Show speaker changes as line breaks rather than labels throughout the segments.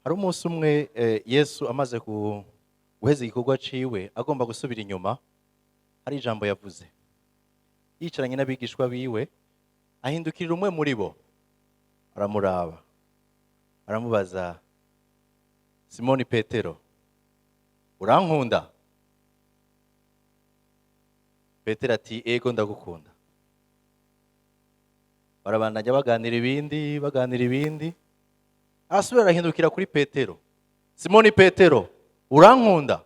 Hari umunsi umwe Yesu amaze guheza igikorwa ciwe, agomba gusubira inyuma, hari ijambo yavuze yicaranye n'abigishwa biwe. Ahindukirira umwe muri bo, aramuraba, aramubaza: "Simoni Petero, urankunda?" Petero ati: "Ego, ndagukunda." Barabandanya baganira ibindi, baganira ibindi. Arasubira arahindukira kuri Petero: "Simoni Petero, urankunda?"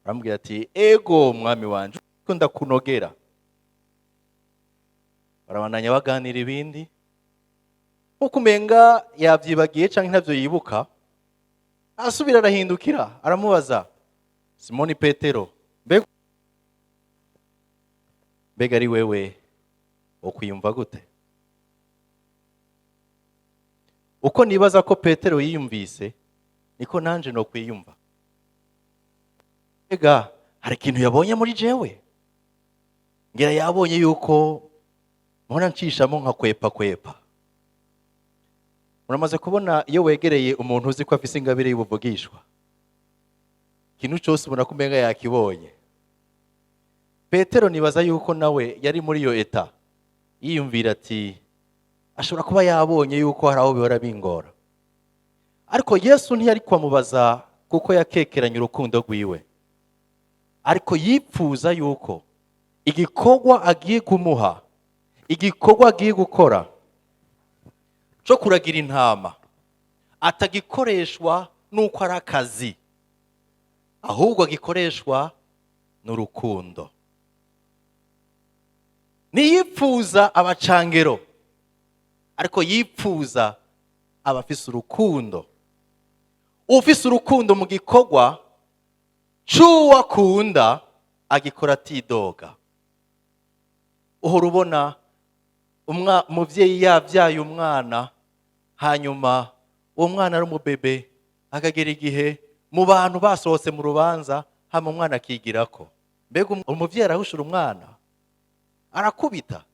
Aramubwira ati: "Ego, Mwami wanje, ko ndakunogera." Barabandanya baganira ibindi. Nkuko umenga yavyibagiye canke ntavyo yibuka, arasubira arahindukira, aramubaza: "Simoni Petero, mbega ari wewe wokwiyumva gute?" Uko nibaza ko Petero yiyumvise, niko nanje no kwiyumva. Mbega hari ikintu yabonye muri jewe? Ngira yabonye yuko mpora nshishamo nka kwepa kwepa. Muramaze kubona iyo wegereye umuntu uzi ko afise ingabire y'ubuvugishwa, ikintu cyose ubona ko umenga yakibonye. Petero nibaza yuko nawe yari muri iyo état, yiyumvira ati: "Ashobora kuba yabonye yuko hari aho bihora bingora." Ariko Yesu ntiyari kwamubaza kuko yakekeranya urukundo rwiwe, ariko yipfuza yuko igikorwa agiye kumuha, igikorwa agiye gukora cyo kuragira intama, atagikoreshwa n'uko ari akazi, ahubwo agikoreshwa n'urukundo. Ntiyipfuza abacangero, ariko yipfuza abafise urukundo. Ufise urukundo mu gikorwa c'uwo akunda agikora atidoga. Uhora ubona umuvyeyi yabyaye umwana, hanyuma uwo mwana ari umubebe, akagera igihe mu bantu basohotse mu rubanza, hama umwana akigirako. Mbega umuvyeyi arahushura umwana, arakubita?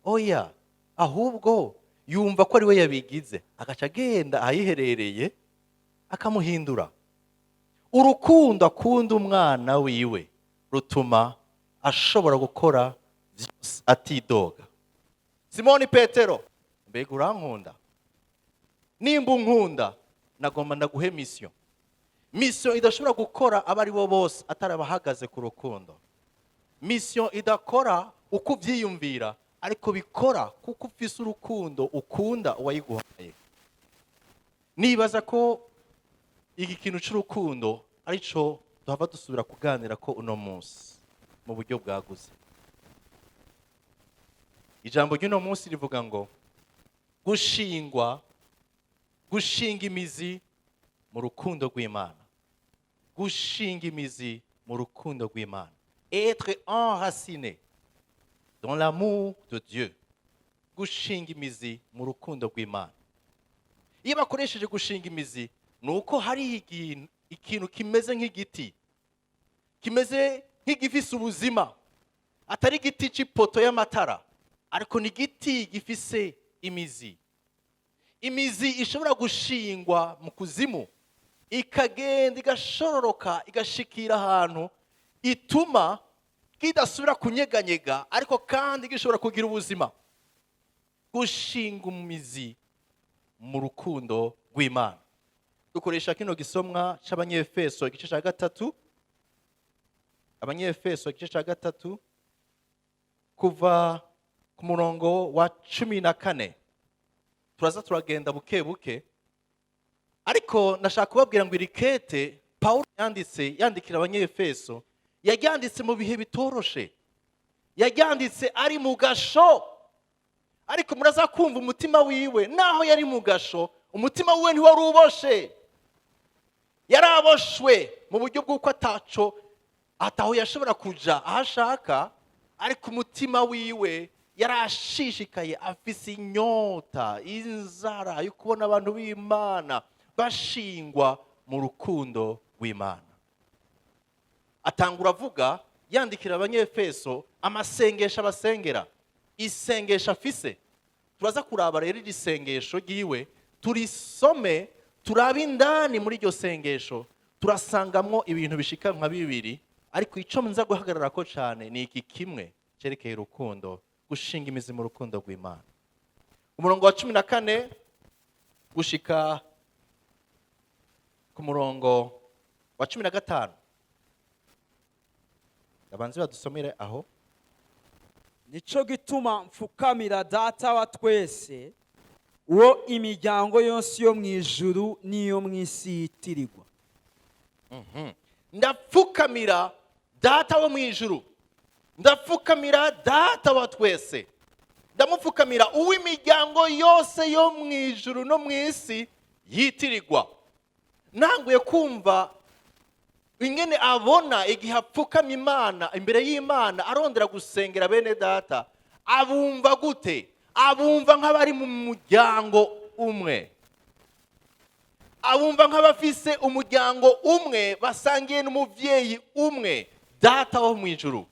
Oya, ahubwo yumva ko ari we yabigize, agaca agenda ahiherereye akamuhindura. Urukundo akunda umwana wiwe rutuma ashobora gukora byose atidoga. "Simoni Petero, mbega urankunda? Nimba unkunda, nagomba ndaguhe mission." Mission idashobora gukora abo ari bo bose atari abahagaze ku rukundo. Mission idakora uko ubyiyumvira, ariko bikora kuko ufise urukundo ukunda uwayiguhaye. Nibaza ko iki kintu c'urukundo arico duhava dusubira kuganira ko uno munsi mu buryo bwaguze. Ijambo ry'uno munsi rivuga ngo gushingwa, gushinga imizi mu rukundo rw'Imana. Gushinga imizi mu rukundo rw'Imana, être enraciné dans l'amour de Dieu. Gushinga imizi mu rukundo rw'Imana. Iyo bakoresheje gushinga imizi, ni uko hari ikintu kimeze nk'igiti, kimeze nk'igifise ubuzima, atari igiti cy'ipoto y'amatara, ariko ni igiti gifise imizi, imizi ishobora gushingwa mu kuzimu, ikagenda igashororoka, igashikira ahantu ituma kidasubira kunyeganyega, ariko kandi gishobora kugira ubuzima. Gushinga imizi mu rukundo rw'Imana. Dukoresha kino gisomwa c'Abanyefeso igice cya 3. Abanyefeso igice cya 3, kuva ku murongo wa 14. Turaza turagenda buke buke, ariko ndashaka kubabwira ngo iri kete Pawulo yanditse yandikira Abanyefeso, yaryanditse mu bihe bitoroshe, yaryanditse ari mu gasho. Ariko muraza kumva umutima wiwe, naho yari mu gasho, umutima wiwe ntiwari uboshe. Yaraboshwe mu buryo bw'uko ataco, ataho yashobora kuja aho ashaka, ariko umutima wiwe yarashishikaye, afise inyota, inzara yo kubona abantu b'Imana bashingwa mu rukundo rw'Imana. Atangura avuga, yandikira Abanyefeso, amasengesho abasengera, isengesho afise. Turaza kuraba rero iri sengesho ryiwe. Turisome, turabe indani muri iryo sengesho. Turasangamwo ibintu bishika nka bibiri, ariko icyo nza guhagarara ko cyane ni iki kimwe cyerekeye urukundo, gushinga imizi mu rukundo rw'Imana. Umurongo wa 14 gushika ku murongo wa 15, abanze badusomere aho.
Nico gituma mfukamira Data wa twese, uwo imiryango yose yo mu ijuru n'iyo mu isi yitirirwa.
Ndapfukamira Data wo mu ijuru, ndapfukamira Data wa twese, ndamupfukamira uw'imiryango yose yo mu ijuru no mu isi yitirirwa. Ntanguye kumva ingene abona igihe apfukamye Imana, imbere y'Imana, arondera gusengera bene data. Abumva gute? Abumva nk'abari mu muryango umwe, abumva nk'abafise umuryango umwe basangiye n'umubyeyi umwe, Data wo mu ijuru.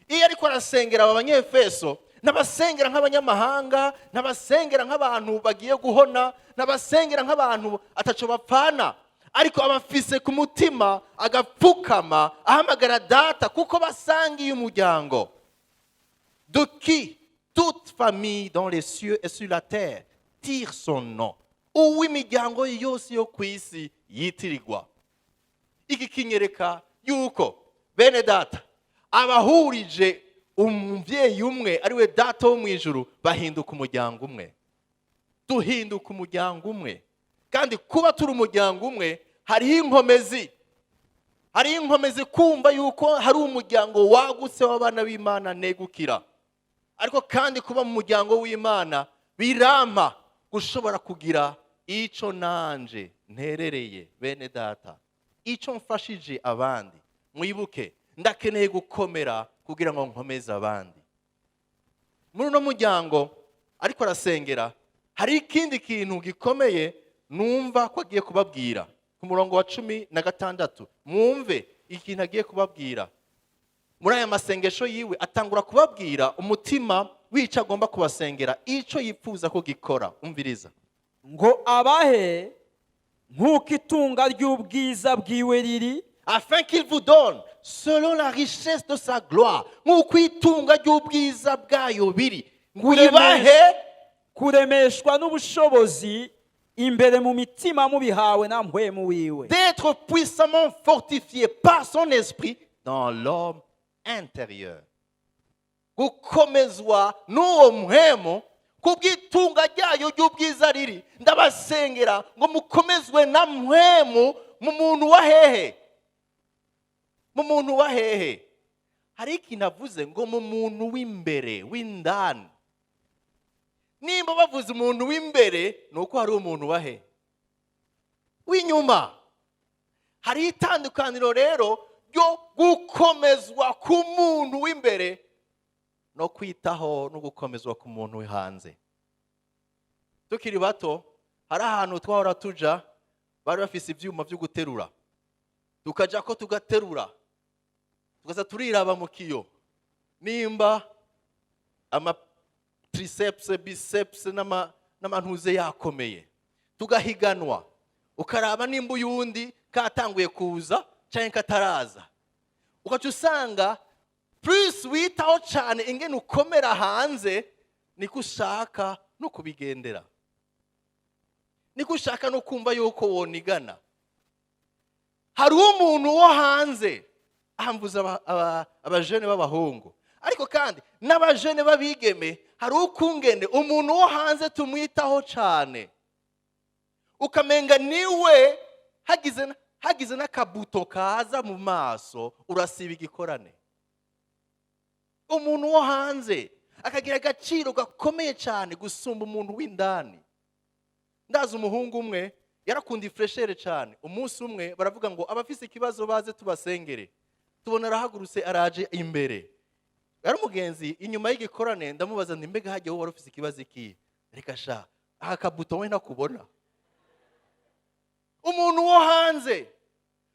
Iyo ariko arasengera aba Banyefeso, n'abasengera nk'abanyamahanga, n'abasengera nk'abantu bagiye guhona, n'abasengera nk'abantu ataco bapfana, ariko abafise ku mutima, agapfukama ahamagara Data kuko basangiye umuryango. De qui toute famille dans les cieux et sur la terre tire son nom, uw'imiryango yose yo ku isi yitirirwa. Iki kinyereka yuko bene data abahurije umubyeyi umwe, ariwe Data wo mu ijuru, bahinduka umuryango umwe. Duhinduka umuryango umwe, kandi kuba turi umuryango umwe hariho inkomezi, hariho inkomezi kumva yuko hari umuryango wagutse w'abana b'Imana negukira. Ariko kandi kuba mu muryango w'Imana birampa gushobora kugira ico nanje nterereye bene data, ico mfashije abandi. Mwibuke, ndakeneye gukomera kugira ngo nkomeze abandi muri uno muryango ariko arasengera. Hari ikindi kintu gikomeye numva ko agiye kubabwira ku murongo wa 16. Mwumve ikintu agiye kubabwira muri aya masengesho yiwe. Atangura kubabwira umutima w'icyo agomba kubasengera, icyo yifuza ko gikora. Umviriza.
Ngo abahe nk'uko itunga ry'ubwiza bwiwe riri,
afin qu'il vous donne selon la richesse de sa gloire, nk'uko itunga ry'ubwiza bwayo biri, ngo ibahe
kuremeshwa n'ubushobozi imbere mu mitima mubihawe na Mpwemu wiwe,
d'être puissamment fortifié par son esprit dans l'homme intérieur, gukomezwa n'uwo Mpwemu kubw'itunga ryayo ry'ubwiza riri. Ndabasengera ngo mukomezwe na Mpwemu mu muntu wa hehe? Mu muntu wa hehe? Hari ikintu avuze ngo mu muntu w'imbere, w'indani. Nimba bavuze umuntu w'imbere, ni uko hari umuntu wa he? W'inyuma. Hari itandukaniro rero ryo gukomezwa ku muntu w'imbere no kwitaho no gukomezwa ku muntu uri hanze. Tukiri bato, hari ahantu twahora tuja, bari bafise ibyuma byo guterura, tukaja ko tugaterura, tukaza turiraba mu kiyo nimba ama triceps, biceps n'amantuze yakomeye, tugahiganwa, ukaraba nimba uyundi katanguye kuza cyangwa kataraza. Ugaca usanga plus witaho cyane ingene ukomera hanze, niko ushaka no kubigendera, niko ushaka no kumva yuko wonigana. Hariho umuntu wo hanze aha, mvuze abajene b'abahungu, ariko kandi n'abajene b'abigeme, hari ukungene umuntu wo hanze tumwitaho cyane, ukamenga niwe hagize n'akabuto kaza mu maso urasiba igikorane. Umuntu wo hanze akagira agaciro gakomeye cyane gusumba umuntu w'indani. Ndazi umuhungu umwe yarakunda i fraîcheur cyane. Umunsi umwe baravuga ngo abafise ikibazo baze tubasengere, tubona arahagurutse, araje imbere. Yari umugenzi. Inyuma y'igikorane ndamubaza nti: "Mbega hajya wowe wari ufise ikibazo iki?" "Reka sha, aka kabuto we ntakubona." Umuntu wo hanze,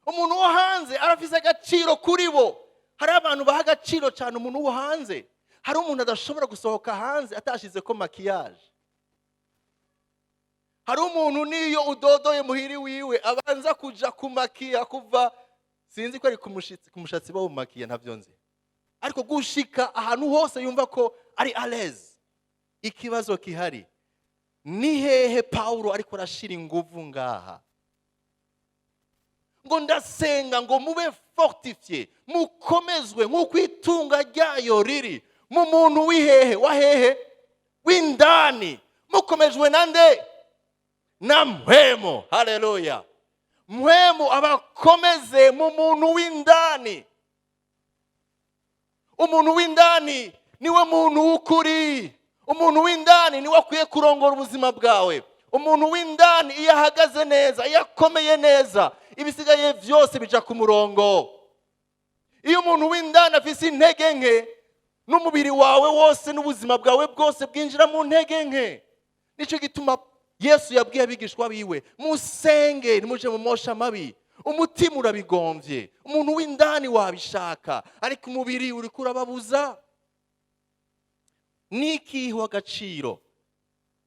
umuntu wo hanze arafise agaciro kuri bo. Hari abantu baha agaciro cyane umuntu wo hanze. Hari umuntu adashobora gusohoka hanze atashize ko maquillage. Hari umuntu niyo udodoye muhiri wiwe abanza kuja kumakiya, kuva sinzi ko ari ku mushatsi bawumakiya, ntavyo nzi, ariko gushika ahantu hose yumva ko ari à l'aise. Ikibazo kihari ni hehe? Pawulo ariko arashira inguvu ngaha ngo ndasenga ngo mube fortifiés, mukomezwe nk'uko itunga ryayo riri mu muntu w'ihehe, wa hehe, w'indani. Mukomejwe na nde? Na Mpwemu. Haleluya! Mpwemu abakomeze mu muntu w'indani. Umuntu w'indani niwe muntu w'ukuri. Umuntu w'indani niwe akwiye kurongora ubuzima bwawe. Umuntu w'indani iyo ahagaze neza, iyo akomeye neza, ibisigaye byose bija ku murongo. Iyo umuntu w'indani afise intege nke, n'umubiri wawe wose n'ubuzima bwawe bwose bwinjira mu ntege nke. Nicyo gituma Yesu yabwiye abigishwa biwe: "Musenge ntimuje mu mosha mabi." Umutima urabigombye, umuntu w'indani wabishaka, ariko umubiri uriko urababuza. N'ikihe agaciro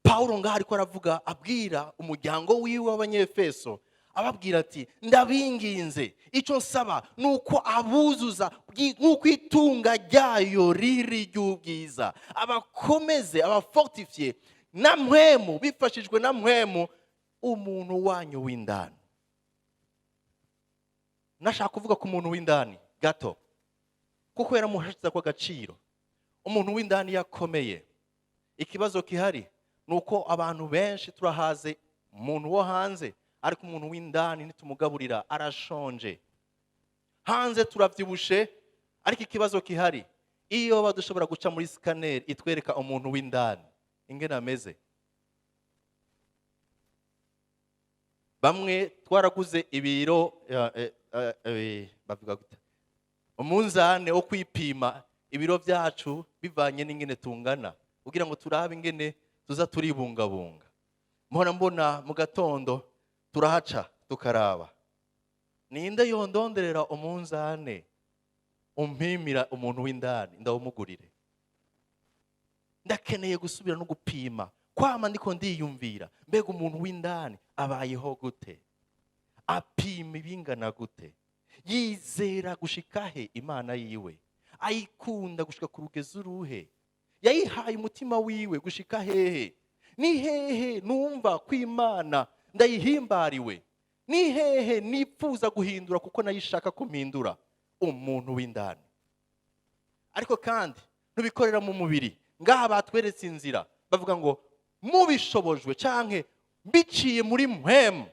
Pawulo ngaho ariko aravuga, abwira umuryango wiwe w'Abanyefeso, ababwira ati: "Ndabinginze, icyo nsaba ni uko abuzuza nk'uko itunga ryayo riri ry'ubwiza, abakomeze, abafortifiye na Mpwemu, bifashijwe na Mpwemu, umuntu wanyu w'indani." Nashaka kuvuga ku muntu w'indani gato, kuko yaramuhashize ko agaciro. Umuntu w'indani yakomeye. Ikibazo gihari ni uko abantu benshi turahaze umuntu wo hanze, ariko umuntu w'indani nitumugaburira arashonje. Hanze turabyibushe, ariko ikibazo gihari, iyo baba dushobora guca muri scanner itwereka umuntu w'indani ingene ameze. Bamwe twaraguze ibiro, bavuga gute, umunzane wo kwipima ibiro byacu bivanye n'ingene tungana, kugira ngo turabe ingene tuza turibungabunga. Mpora mbona mu gatondo turahaca tukaraba. Ninde yondonderera umunzane umpimira umuntu w'indani, ndawumugurire? Ndakeneye gusubira no gupima, kwama ndiko ndiyumvira: mbega umuntu w'indani abayeho gute? Apima ibingana gute? Yizera gushika he Imana yiwe? Ayikunda gushika ku rugezo uruhe? Yayihaye umutima wiwe gushika hehe? Ni hehe numva ko Imana ndayihimbariwe? Ni hehe nipfuza guhindura kuko nayishaka kumpindura umuntu w'indani? Ariko kandi ntubikorera mu mubiri. Ngaha batweretse inzira, bavuga ngo mubishobojwe canke biciye muri Mpwemu.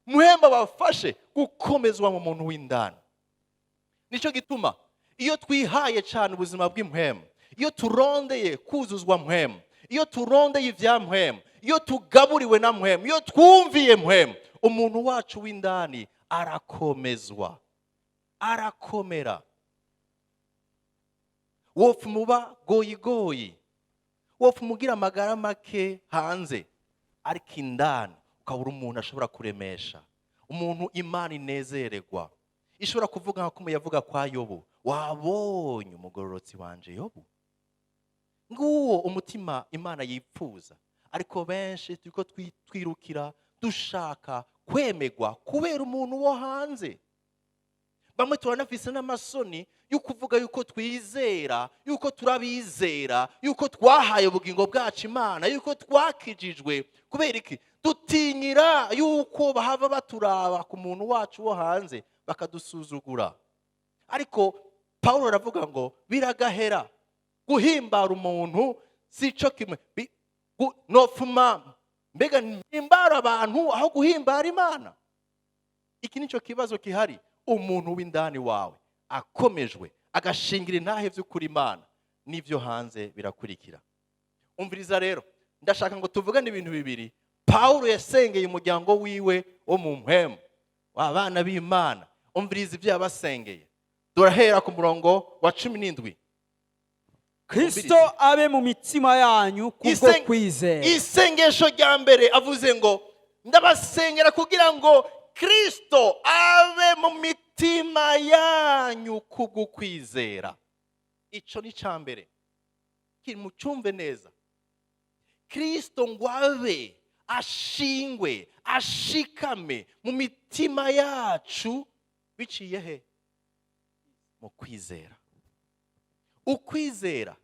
Mpwemu abafashe gukomezwa mu muntu w'indani. Nicyo gituma iyo twihaye cyane ubuzima bw'impwemu, iyo turondeye kuzuzwa Mpwemu, iyo turondeye ibya Mpwemu, iyo tugaburiwe na Mpwemu, iyo twumviye Mpwemu, umuntu wacu w'indani arakomezwa, arakomera. Wopfa umuba goyigoyi, wopfa umugira amagara make hanze, ariko indani ukabura umuntu ashobora kuremesha, umuntu Imana inezererwa, ishobora kuvuga nka kumwe yavuga kwa Yobu: "Wabonye umugororotsi wanje Yobu?" Nguwo umutima Imana yipfuza. Ariko benshi turiko twirukira dushaka kwemegwa kubera umuntu wo hanze. Bamwe turanafise n'amasoni yo kuvuga yuko twizera, yuko turabizera, yuko twahaye ubugingo bwacu Imana, yuko twakijijwe. Kubera iki? Dutinyira yuko bahava baturaba ku muntu wacu wo hanze bakadusuzugura. Ariko Pawulo aravuga ngo biragahera. Guhimbara umuntu si cyo kimwe. Nofuma mbega mpimbara abantu aho guhimbara Imana? Iki nicyo kibazo gihari. Umuntu w'indani wawe akomejwe, agashingira intahe by'ukuri Imana, n'ibyo hanze birakurikira. Umviriza rero, ndashaka ngo tuvugane ibintu bibiri Pawulo yasengeye umuryango wiwe wo mu mpwemu w'abana b'Imana. Umviriza ibyo yabasengeye. Turahera ku murongo wa 17.
Kristo abe mu mitima yanyu kubwo kwizera.
Isengesho rya mbere avuze ngo: "Ndabasengera kugira ngo Kristo abe mu mitima yanyu kubwo kwizera." Ico ni ca mbere, mucumve neza. Kristo ngo abe Ashingwe, ashikame mu mitima yacu biciye he? Mu kwizera. Ukwizera,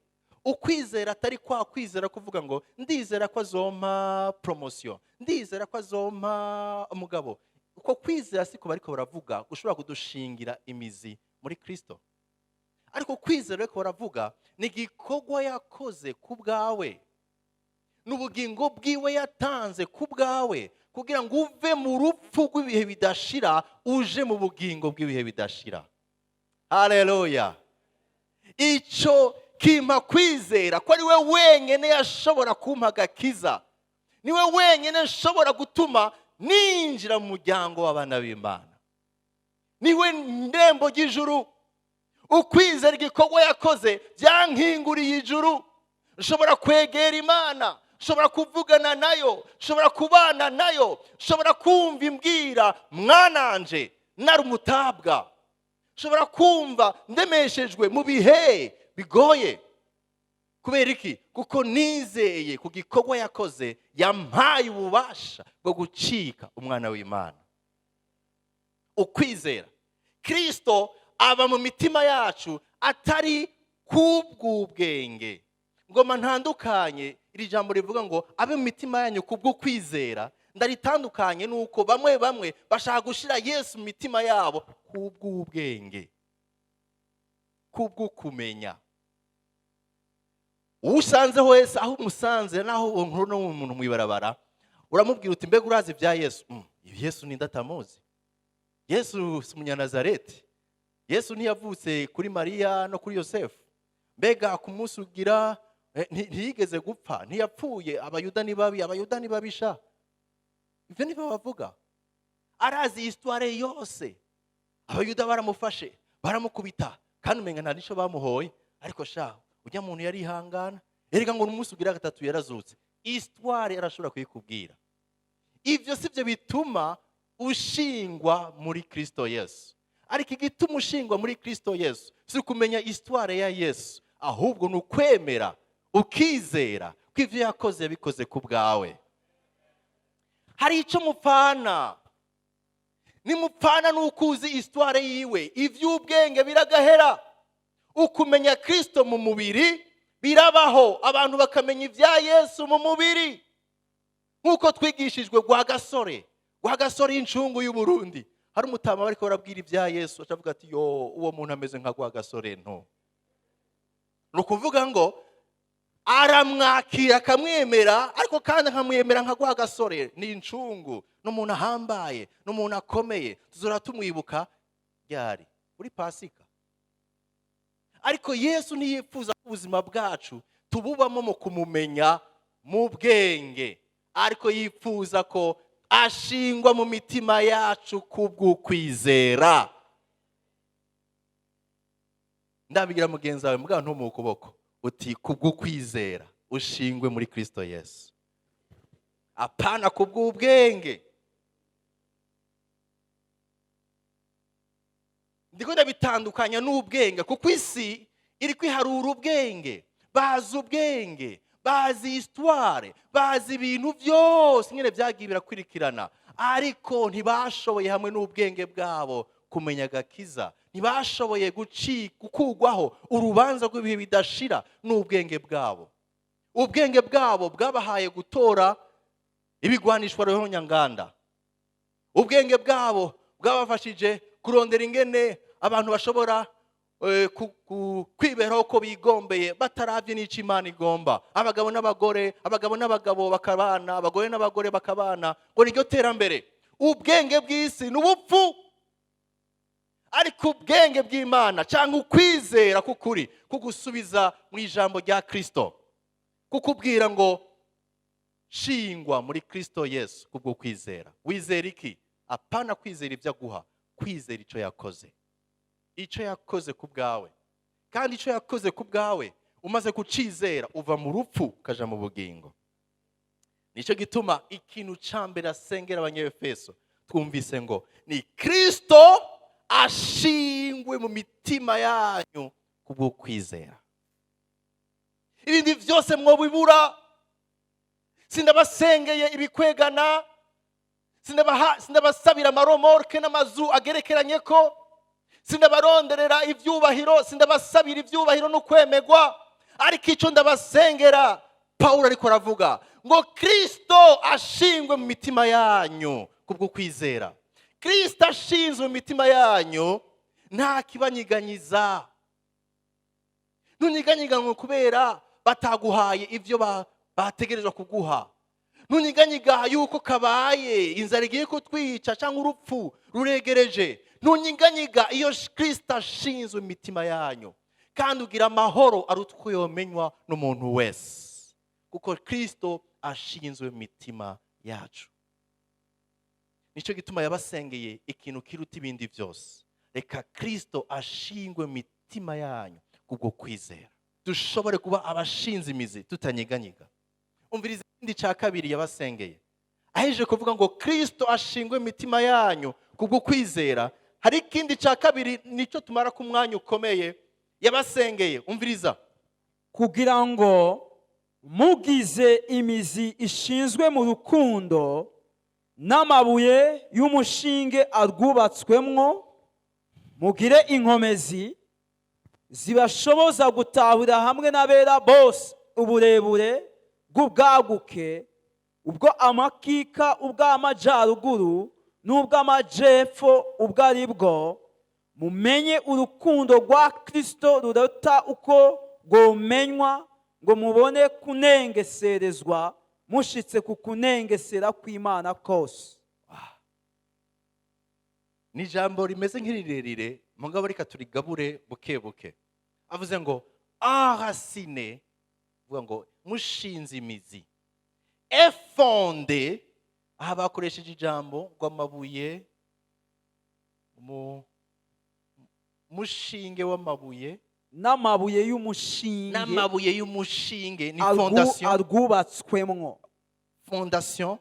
ukwizera atari kwa kwizera kuvuga ngo ndizera ko azompa promotion, ndizera ko azompa umugabo. Uko kwizera siko bariko baravuga gushobora kudushingira imizi muri Kristo. Ariko kwizera bariko baravuga ni igikorwa yakoze ku bwawe, n'ubugingo bwiwe yatanze ku bwawe kugira ngo uve mu rupfu rw'ibihe bidashira uje mu bugingo bw'ibihe bidashira. Haleluya! Icyo kimpa kwizera ko ari we wenyine yashobora kumpa agakiza, niwe wenyine nshobora gutuma ninjira mu muryango w'abana b'Imana, niwe ndembo ry'ijuru. Ukwizera igikorwa yakoze byankinguriye ijuru, nshobora kwegera Imana, nshobora kuvugana nayo, nshobora kubana nayo, nshobora kumva imbwira mwananje nari umutabwa, nshobora kumva ndemeshejwe mu bihe bigoye. Kubera iki? Kuko nizeye ku gikorwa yakoze, yampaye ububasha bwo gucika umwana w'Imana. Ukwizera Kristo aba mu mitima yacu atari kubw'ubwenge. Ngoma ntandukanye iri jambo rivuga ngo abe mu mitima yanyu kubw'ukwizera, ndaritandukanye nuko bamwe bamwe bashaka gushira Yesu mu mitima yabo kubw'ubwenge, kubw'ukumenya. Usanze wese aho umusanze naho uwo no umuntu mwibarabara uramubwira uti mbega urazi ibya Yesu? Yesu ni ndatamuzi. Yesu si umunyanazareti. Yesu ntiyavutse kuri Mariya no kuri Yosefu. Mbega ku munsi ugira ntiyigeze gupfa, ntiyapfuye. Abayuda ni babi, abayuda ni babisha. Ivyo nivyo bavuga. Arazi histoire yose. Abayuda baramufashe, baramukubita, kandi umenga nta nico bamuhoye. Ariko sha ujya muntu yarihangana. Erega ngo umunsi ugira gatatu yarazutse. Histoire arashobora kuyikubwira. Ivyo sivyo bituma ushingwa muri Kristo Yesu. Ariko igituma ushingwa muri Kristo Yesu si ukumenya histoire ya Yesu, ahubwo ni ukwemera ukizera ko ivyo yakoze yabikoze ku bwawe. Hari ico mupfana, nimupfana nuko uzi histoire yiwe. Ivy'ubwenge biragahera. Ukumenya Kristo mu mubiri birabaho, abantu bakamenya ibya Yesu mu mubiri nk'uko twigishijwe Rwagasore. Rwagasore incungu y'u Burundi. Hari umutama bariko barabwira ibya Yesu, acavuga ati yo uwo muntu ameze nka Rwagasore nto. Ni ukuvuga ngo aramwakira akamwemera, ariko kandi akamwemera nka Rwagasore. Ni incungu, ni umuntu ahambaye, ni umuntu akomeye, tuzora tumwibuka ryari? Kuri Pasika. Ariko Yesu ntiyifuza ko ubuzima bwacu tububamo mu kumumenya mu bwenge, ariko yifuza ko ashingwa mu mitima yacu kubw'ukwizera. Ndabigira mugenzi wawe mugabo ntumuhe ukuboko, uti kubw'ukwizera ushingwe muri Kristo Yesu, apana kubw'ubwenge. Ndiko ndabitandukanya n'ubwenge, kuko isi iri kwiharura ubwenge. Bazi ubwenge, bazi histoire, bazi ibintu byose nyine byagiye birakurikirana, ariko ntibashoboye hamwe n'ubwenge bwabo kumenya agakiza, ntibashoboye gukugwaho urubanza rw'ibihe bidashira n'ubwenge bwabo. Ubwenge bwabo bwabahaye gutora ibigwanishwa ruhonyanganda. Ubwenge bwabo bwabafashije kurondera ingene abantu bashobora kwiberaho ko bigombeye bataravye n'ico Imana igomba. Abagabo n'abagore, abagabo n'abagabo bakabana, abagore n'abagore bakabana, ngo niryo terambere. Ubwenge bw'isi ni ubupfu, ariko ubwenge bw'Imana cyangwa ukwizera k'ukuri kugusubiza mu ijambo rya Kristo, kukubwira ngo shingwa muri Kristo Yesu kubwo kwizera. Wizera iki? Apana kwizera ibyo aguha, kwizera ico yakoze. Ico yakoze ku bwawe. Kandi ico yakoze ku bwawe umaze kucizera uva mu rupfu ukaja mu bugingo. Nico gituma ikintu ca mbere asengera Abanyefeso twumvise ngo ni Kristo ashingwe mu mitima yanyu kubwo kwizera. Ibindi vyose mwobibura. Sindabasengeye ibikwegana, sindabasabira ama remorques n'amazu agerekeranye ko, sindabaronderera ibyubahiro, sindabasabira ibyubahiro no kwemegwa. Ariko icyo ndabasengera, Pawulo ariko aravuga ngo Kirisito ashingwe mu mitima yanyu kubwo kwizera. Kirisito ashinzwe mu mitima yanyu, nta kibanyiganyiza. Ntunyiganyiga ngo kubera bataguhaye ibyo bategerezwa kuguha. Ntunyiganyiga yuko kabaye, inzara igiye kutwica cyangwa urupfu ruregereje. Ntunyiganyiga iyo Kirisito ashinzwe mu mitima yanyu, kandi ugira amahoro aruta uko yomenywa n'umuntu wese, kuko Kirisito ashinzwe mu mitima yacu. Nicyo gituma yabasengeye ikintu kiruta ibindi byose: reka Kirisito ashingwe mu mitima yanyu kubwo kwizera, dushobore kuba abashinze imizi tutanyiganyiga. Umviriza ikindi cya kabiri yabasengeye. Aheje kuvuga ngo Kirisito ashingwe mu mitima yanyu kubwo kwizera, hari ikindi cya kabiri, nicyo tumara ku mwanya ukomeye, yabasengeye. Umviriza.
Kugira ngo mugize imizi ishinzwe mu rukundo n'amabuye y'umushinge arwubatswemwo, mugire inkomezi zibashoboza gutahurira hamwe n'abera bose uburebure bw'ubwaguke, ubwo amakika, ubw'amajyaruguru n'ubw'amajepfo ubwo ari bwo, mumenye urukundo rwa Kirisito ruruta uko rwomenywa, ngo mubone kunengeserezwa mushitse ku kunengesera kw'Imana kose.
Ni ijambo rimeze nk'irirerire, mugabo reka turigabure buke buke. Avuze ngo enraciné, vuga ngo mushinze imizi, et fondé. Aha bakoresheje ijambo ngo amabuye mu mushinge w'amabuye
n'amabuye y'umushinge
n'amabuye y'umushinge ni fondation.
Arwubatswemwo.
Fondation,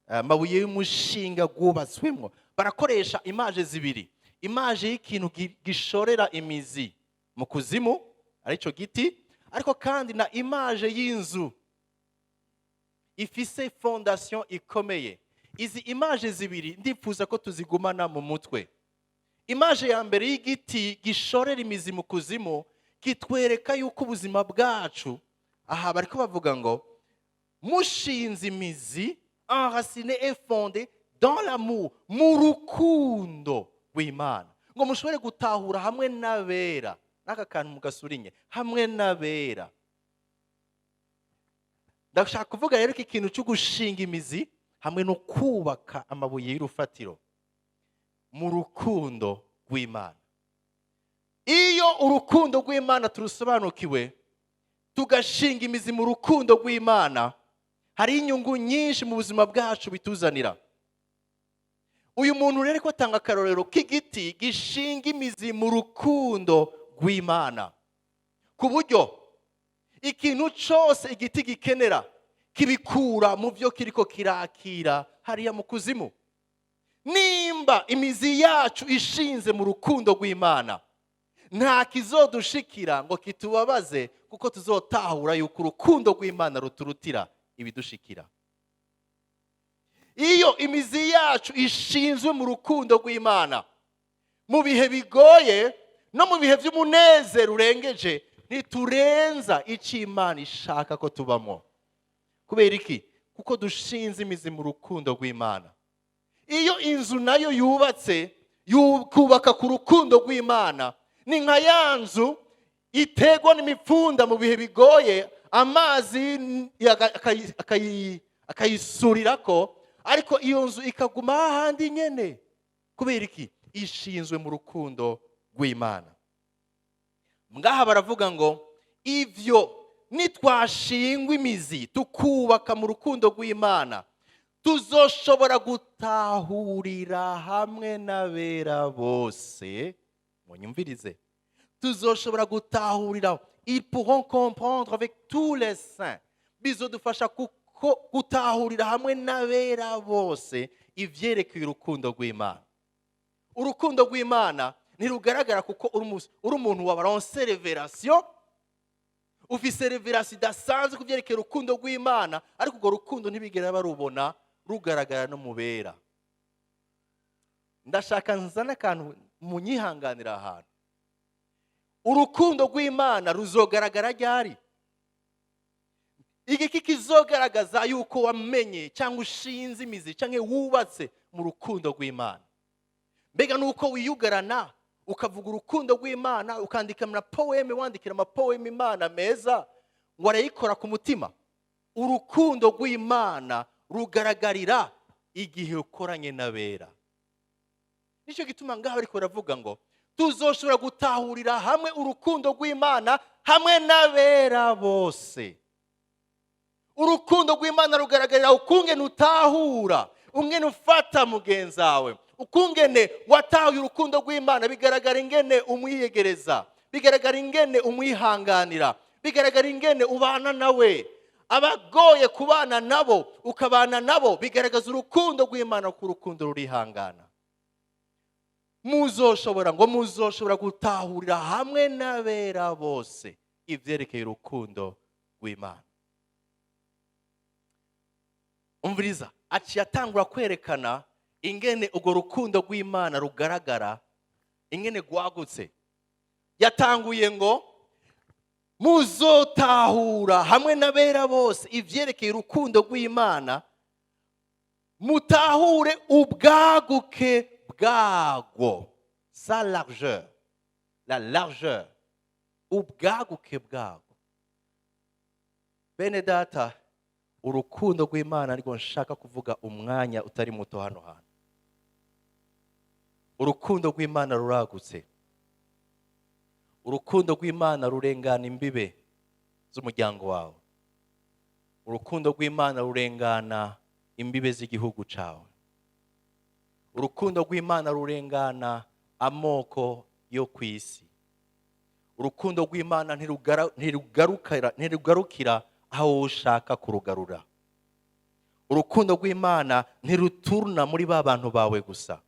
amabuye y'umushinga rwubatswemo. Barakoresha image zibiri: image y'ikintu gishorera imizi mu kuzimu, aricyo giti, ariko kandi na image y'inzu ifise fondation ikomeye. Izi image zibiri ndifuza ko tuzigumana mu mutwe. Image ya mbere y'igiti gishorera imizi mu kuzimu kitwereka yuko ubuzima bwacu, aha bariko bavuga ngo mushinze imizi, enraciné et fondé dans l'amour, mu rukundo rw'Imana, ngo mushobore gutahura hamwe n'abera. N'aka kantu mugasurinye, hamwe n'abera. Ndashaka kuvuga rero ko ikintu cyo gushinga imizi hamwe no kubaka amabuye y'urufatiro mu rukundo rw'Imana, iyo urukundo rw'Imana turusobanukiwe, tugashinga imizi mu rukundo rw'Imana, hari inyungu nyinshi mu buzima bwacu bituzanira. Uyu muntu rero ko atanga akarorero k'igiti gishinga imizi mu rukundo rw'Imana, ku buryo ikintu cyose igiti gikenera kibikura mu byo kiriko kirakira hariya mu kuzimu. Nimba imizi yacu ishinze mu rukundo rw'Imana, nta kizodushikira ngo kitubabaze, kuko tuzotahura yuko urukundo rw'Imana ruturutira ibidushikira. Iyo imizi yacu ishinzwe mu rukundo rw'Imana, mu bihe bigoye no mu bihe by'umunezero urengeje, ntiturenza icyo Imana ishaka ko tubamo. Kubera iki? Kuko dushinze imizi mu rukundo rw'Imana. Iyo inzu nayo yubatse, kubaka ku rukundo rw'Imana, ni nka ya nzu iterwa n'imipfunda mu bihe bigoye, amazi akayisurirako, ariko iyo nzu ikaguma hahandi nyene. Kubera iki? Ishinzwe mu rukundo rw'Imana. Ngaha baravuga ngo ivyo nitwashingwa imizi, tukubaka mu rukundo rw'Imana, tuzoshobora gutahurira hamwe n'abera bose. Munyumvirize, tuzoshobora gutahurira, ils pourront comprendre avec tous les saints, bizodufasha kuko gutahurira hamwe n'abera bose ivyerekeye urukundo rw'Imana. Urukundo rw'Imana ntirugaragara kuko uri umuntu wabaronse révélation. Ufise révélation idasanzwe ku byerekeye urukundo rw'Imana, ariko urwo rukundo ntibigera barubona rugaragara no mu bera. Ndashaka nzane akantu munyihanganira ahantu. Urukundo rw'Imana ruzogaragara ryari? Igiki kizogaragaza yuko wamenye cyangwa ushinze imizi cyangwa wubatse mu rukundo rw'Imana? Mbega nuko wiyugarana ukavuga urukundo rw'Imana, ukandika ama poème, wandikira ama poème Imana meza ngo arayikora ku mutima? Urukundo rw'Imana rugaragarira igihe ukoranye n'abera. Nicyo gituma ngaho ariko baravuga ngo tuzoshobora gutahurira hamwe urukundo rw'Imana hamwe n'abera bose. Urukundo rw'Imana rugaragarira ukungene utahura, ungene ufata mugenzi wawe, ukungene watahuye urukundo rw'Imana. Bigaragara ingene umwiyegereza, bigaragara ingene umwihanganira, bigaragara ingene ubana nawe. Abagoye kubana nabo ukabana nabo, bigaragaza urukundo rw'Imana, kuko urukundo rurihangana. Muzoshobora ngo muzoshobora gutahurira hamwe n'abera bose ivyerekeye urukundo rw'Imana. Umviriza, aciye atangura kwerekana ingene urwo rukundo rw'Imana rugaragara, ingene rwagutse. Yatanguye ngo muzotahura hamwe n'abera bose ivyerekeye urukundo rw'Imana, mutahure ubwaguke bwarwo, sa largeur, la largeur, ubwaguke bwarwo. Bene data, urukundo rw'Imana ariko nshaka kuvuga umwanya utari muto hano hantu. Urukundo rw'Imana ruragutse. Urukundo rw'Imana rurengana imbibe z'umuryango wawe. Urukundo rw'Imana rurengana imbibe z'igihugu cyawe. Urukundo rw'Imana rurengana amoko yo ku isi. Urukundo rw'Imana ntirugarukira aho ushaka kurugarura. Urukundo rw'Imana ntiruturuna muri ba bantu bawe gusa,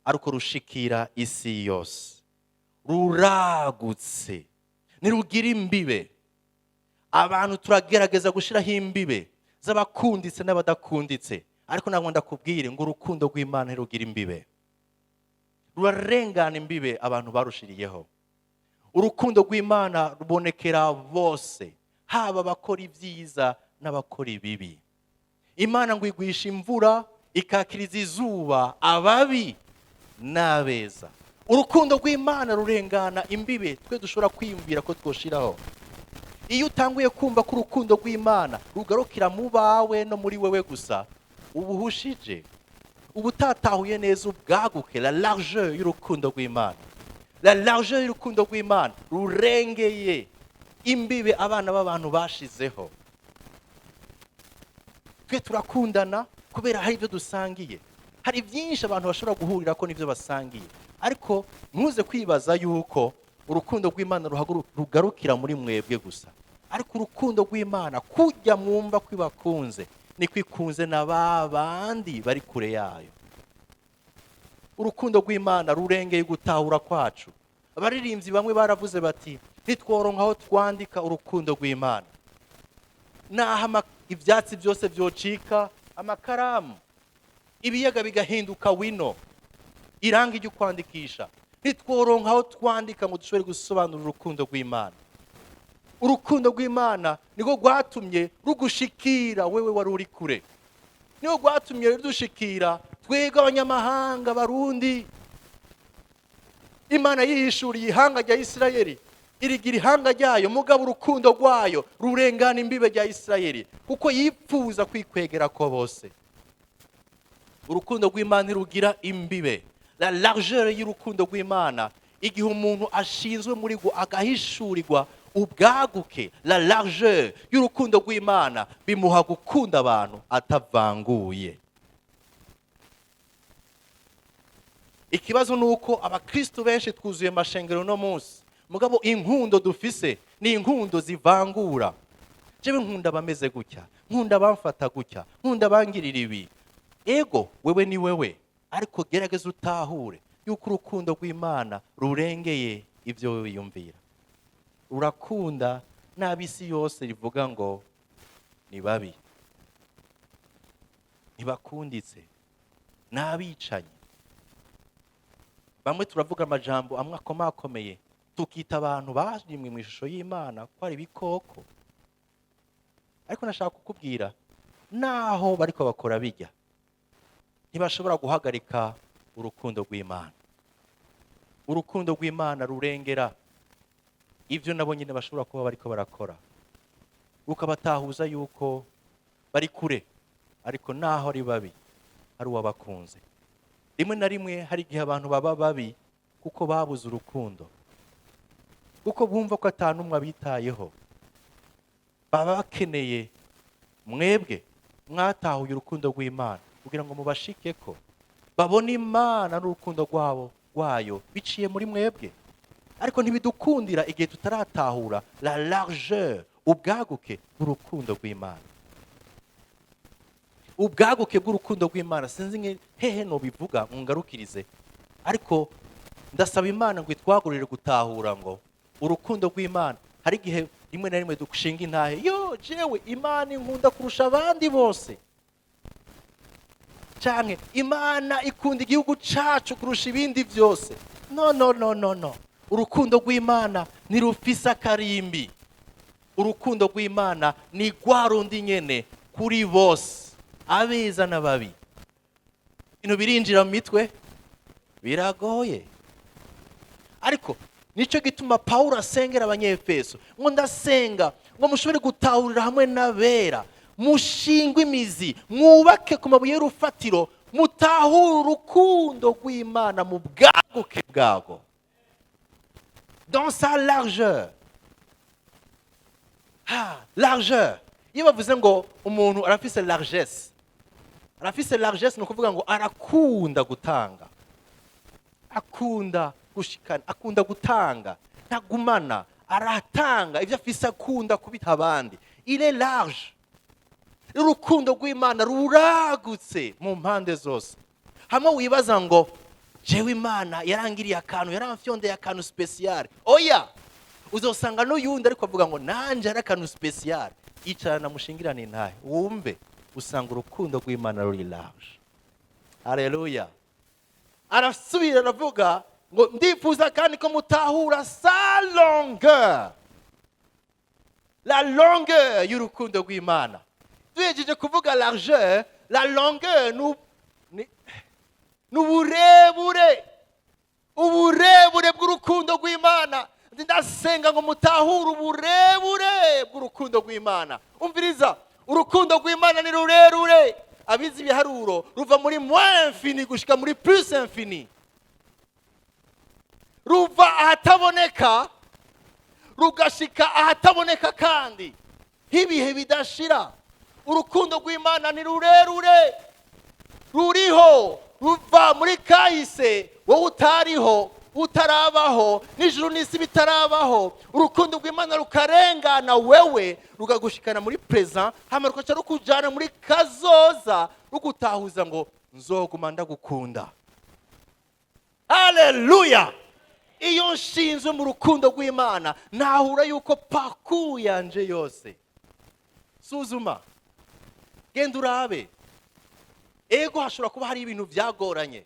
ariko rushikira isi yose. Ruragutse, ntirugira imbibe. Abantu turagerageza gushyiraho imbibe z'abakunditse n'abadakunditse, ariko ntabwo ndakubwire ngo urukundo rw'Imana ntirugira imbibe, rurarengana imbibe abantu barushiriyeho. Urukundo rw'Imana rubonekera bose, haba abakora ibyiza n'abakora ibibi. Imana ngo igwisha imvura ikakiriza izuba ababi n'abeza. Urukundo rw'Imana rurengana imbibe twe dushobora kwiyumvira ko twoshiraho. Iyo utanguye kumva ko urukundo rw'Imana rugarukira mu bawe no muri wewe gusa, uba uhushije, uba utatahuye neza ubwaguke, la largeur y'urukundo rw'Imana. La largeur y'urukundo rw'Imana rurengeye imbibe abana b'abantu bashizeho. Twe turakundana kubera hari ibyo dusangiye, hari byinshi abantu bashobora guhurira ko n'ibyo basangiye, ariko ntuze kwibaza yuko urukundo rw'Imana rugarukira muri mwebwe gusa. Ariko urukundo rw'Imana kujya mwumva kwibakunze niko ikunze na ba bandi bari kure yayo. Urukundo rw'Imana rurengeye gutahura kwacu. Abaririmbyi bamwe baravuze bati ntitworonka aho twandika urukundo rw'Imana, naho ibyatsi byose byocika amakaramu, ibiyaga bigahinduka wino, irangi ryo kwandikisha, ntitworonka aho twandika ngo dushobore gusobanura urukundo rw'Imana. Urukundo rw'Imana niko rwatumye rugushikira wewe wari uri kure, niko rwatumye rudushikira twebwe abanyamahanga Barundi. Imana yihishuriye ihanga rya Isirayeli, irigira ihanga ryayo, mugabo urukundo rwayo rurengana imbibe rya Isirayeli, kuko yipfuza kwikwegera ko bose. Urukundo rw'Imana rugira imbibe. La largeur y'urukundo rw'Imana, igihe umuntu ashinzwe muri rwo agahishurirwa ubwaguke, la largeur y'urukundo rw'Imana bimuha gukunda abantu atavanguye. Ikibazo nuko abakristo benshi twuzuye amashengero no munsi, mugabo inkundo dufise ni inkundo zivangura. Jewe nkunda abameze gutya, nkunda abamfata gutya, nkunda abangirira ibi. Ego wewe ni wewe, ariko gerageza utahure yuko urukundo rw'Imana rurengeye ibyo wewe wiyumvira. Rurakunda N'ab'isi yose rivuga ngo ni babi, ntibakunditse, n'abicanyi. Bamwe turavuga amajambo amwe akomakomeye, tukita abantu barimwe mu ishusho y'Imana ko ari ibikoko. Ariko nashaka kukubwira, naho bariko bakora bijya, ntibashobora guhagarika urukundo rw'Imana. Urukundo rw'Imana rurengera ibyo nabo nyine bashobora kuba bariko barakora, rukabatahuza yuko bari kure, ariko naho ari babi hari uwabakunze. Rimwe na rimwe hari igihe abantu baba babi kuko babuze urukundo, kuko bumva ko ata n'umwe abitayeho. Baba bakeneye mwebwe mwatahuye urukundo rw'Imana kugira ngo mubashike ko babone Imana n'urukundo rwabo rwayo biciye muri mwebwe. Ariko ntibidukundira igihe tutaratahura la largeur, ubwaguke bw'urukundo rw'Imana. Ubwaguke bw'urukundo rw'Imana, sinzi nge hehe no bivuga ngarukirize, ariko ndasaba Imana ngo itwagurire gutahura ngo urukundo rw'Imana. Hari igihe rimwe na rimwe dushinga intahe, yo jewe Imana inkunda kurusha abandi bose, canke Imana ikunda igihugu cacu kurusha ibindi byose. No, no, no, no, no. Urukundo rw'Imana ntirufise akarimbi. Urukundo rw'Imana ni rwa rundi nyene kuri bose, abeza n'ababi. Ibintu birinjira mu mitwe biragoye, ariko nico gituma Paulo asengera Abanyefeso ngo ndasenga ngo mushobore gutahurira hamwe n'abera, mushingwe imizi, mwubake ku mabuye y'urufatiro, mutahure urukundo rw'Imana mu bwaguke bwago, dans sa largeur. Ah, largeur. Iyo bavuze ngo umuntu arafise largesse, arafise largesse, ni ukuvuga ngo arakunda gutanga, akunda gushikana, akunda gutanga, ntagumana, aratanga ibyo afise, akunda kubita abandi. Il est large. Urukundo rw'Imana ruragutse mu mpande zose. Hamwe wibaza ngo jewe Imana yarangiriye akantu, yaramfyondeye akantu spécial, oya, uzosanga n'uyundi ariko avuga ngo nanje ari akantu spécial. Icarana mushingirane intahe, wumve, usanga urukundo rw'Imana ruri large. Haleluya. Arasubira aravuga ngo ndifuza kandi ko mutahura sa longueur, la longueur y'urukundo rw'Imana. Tuhejeje kuvuga largeur, la longueur ni uburebure, uburebure bw'urukundo rw'Imana. Ndasenga ngo mutahure uburebure bw'urukundo rw'Imana. Umviriza, urukundo rw'Imana ni rurerure. Abizi ibiharuro, ruva muri moins infini gushika muri plus infini, ruva ahataboneka rugashika ahataboneka kandi nk'ibihe bidashira. Urukundo rw'Imana ni rurerure, ruriho, ruva muri kahise wowe utariho, utarabaho, n'ijuru n'isi bitarabaho. Urukundo rw'Imana rukarengana wewe, rukagushikana muri présent, hama rukaca rukujana muri kazoza, rugutahuza ngo nzoguma ndagukunda. Haleluya. Iyo nshinzwe mu rukundo rw'Imana, nahura yuko parcours yanje yose, suzuma, genda urabe, ego hashobora kuba hari ibintu byagoranye,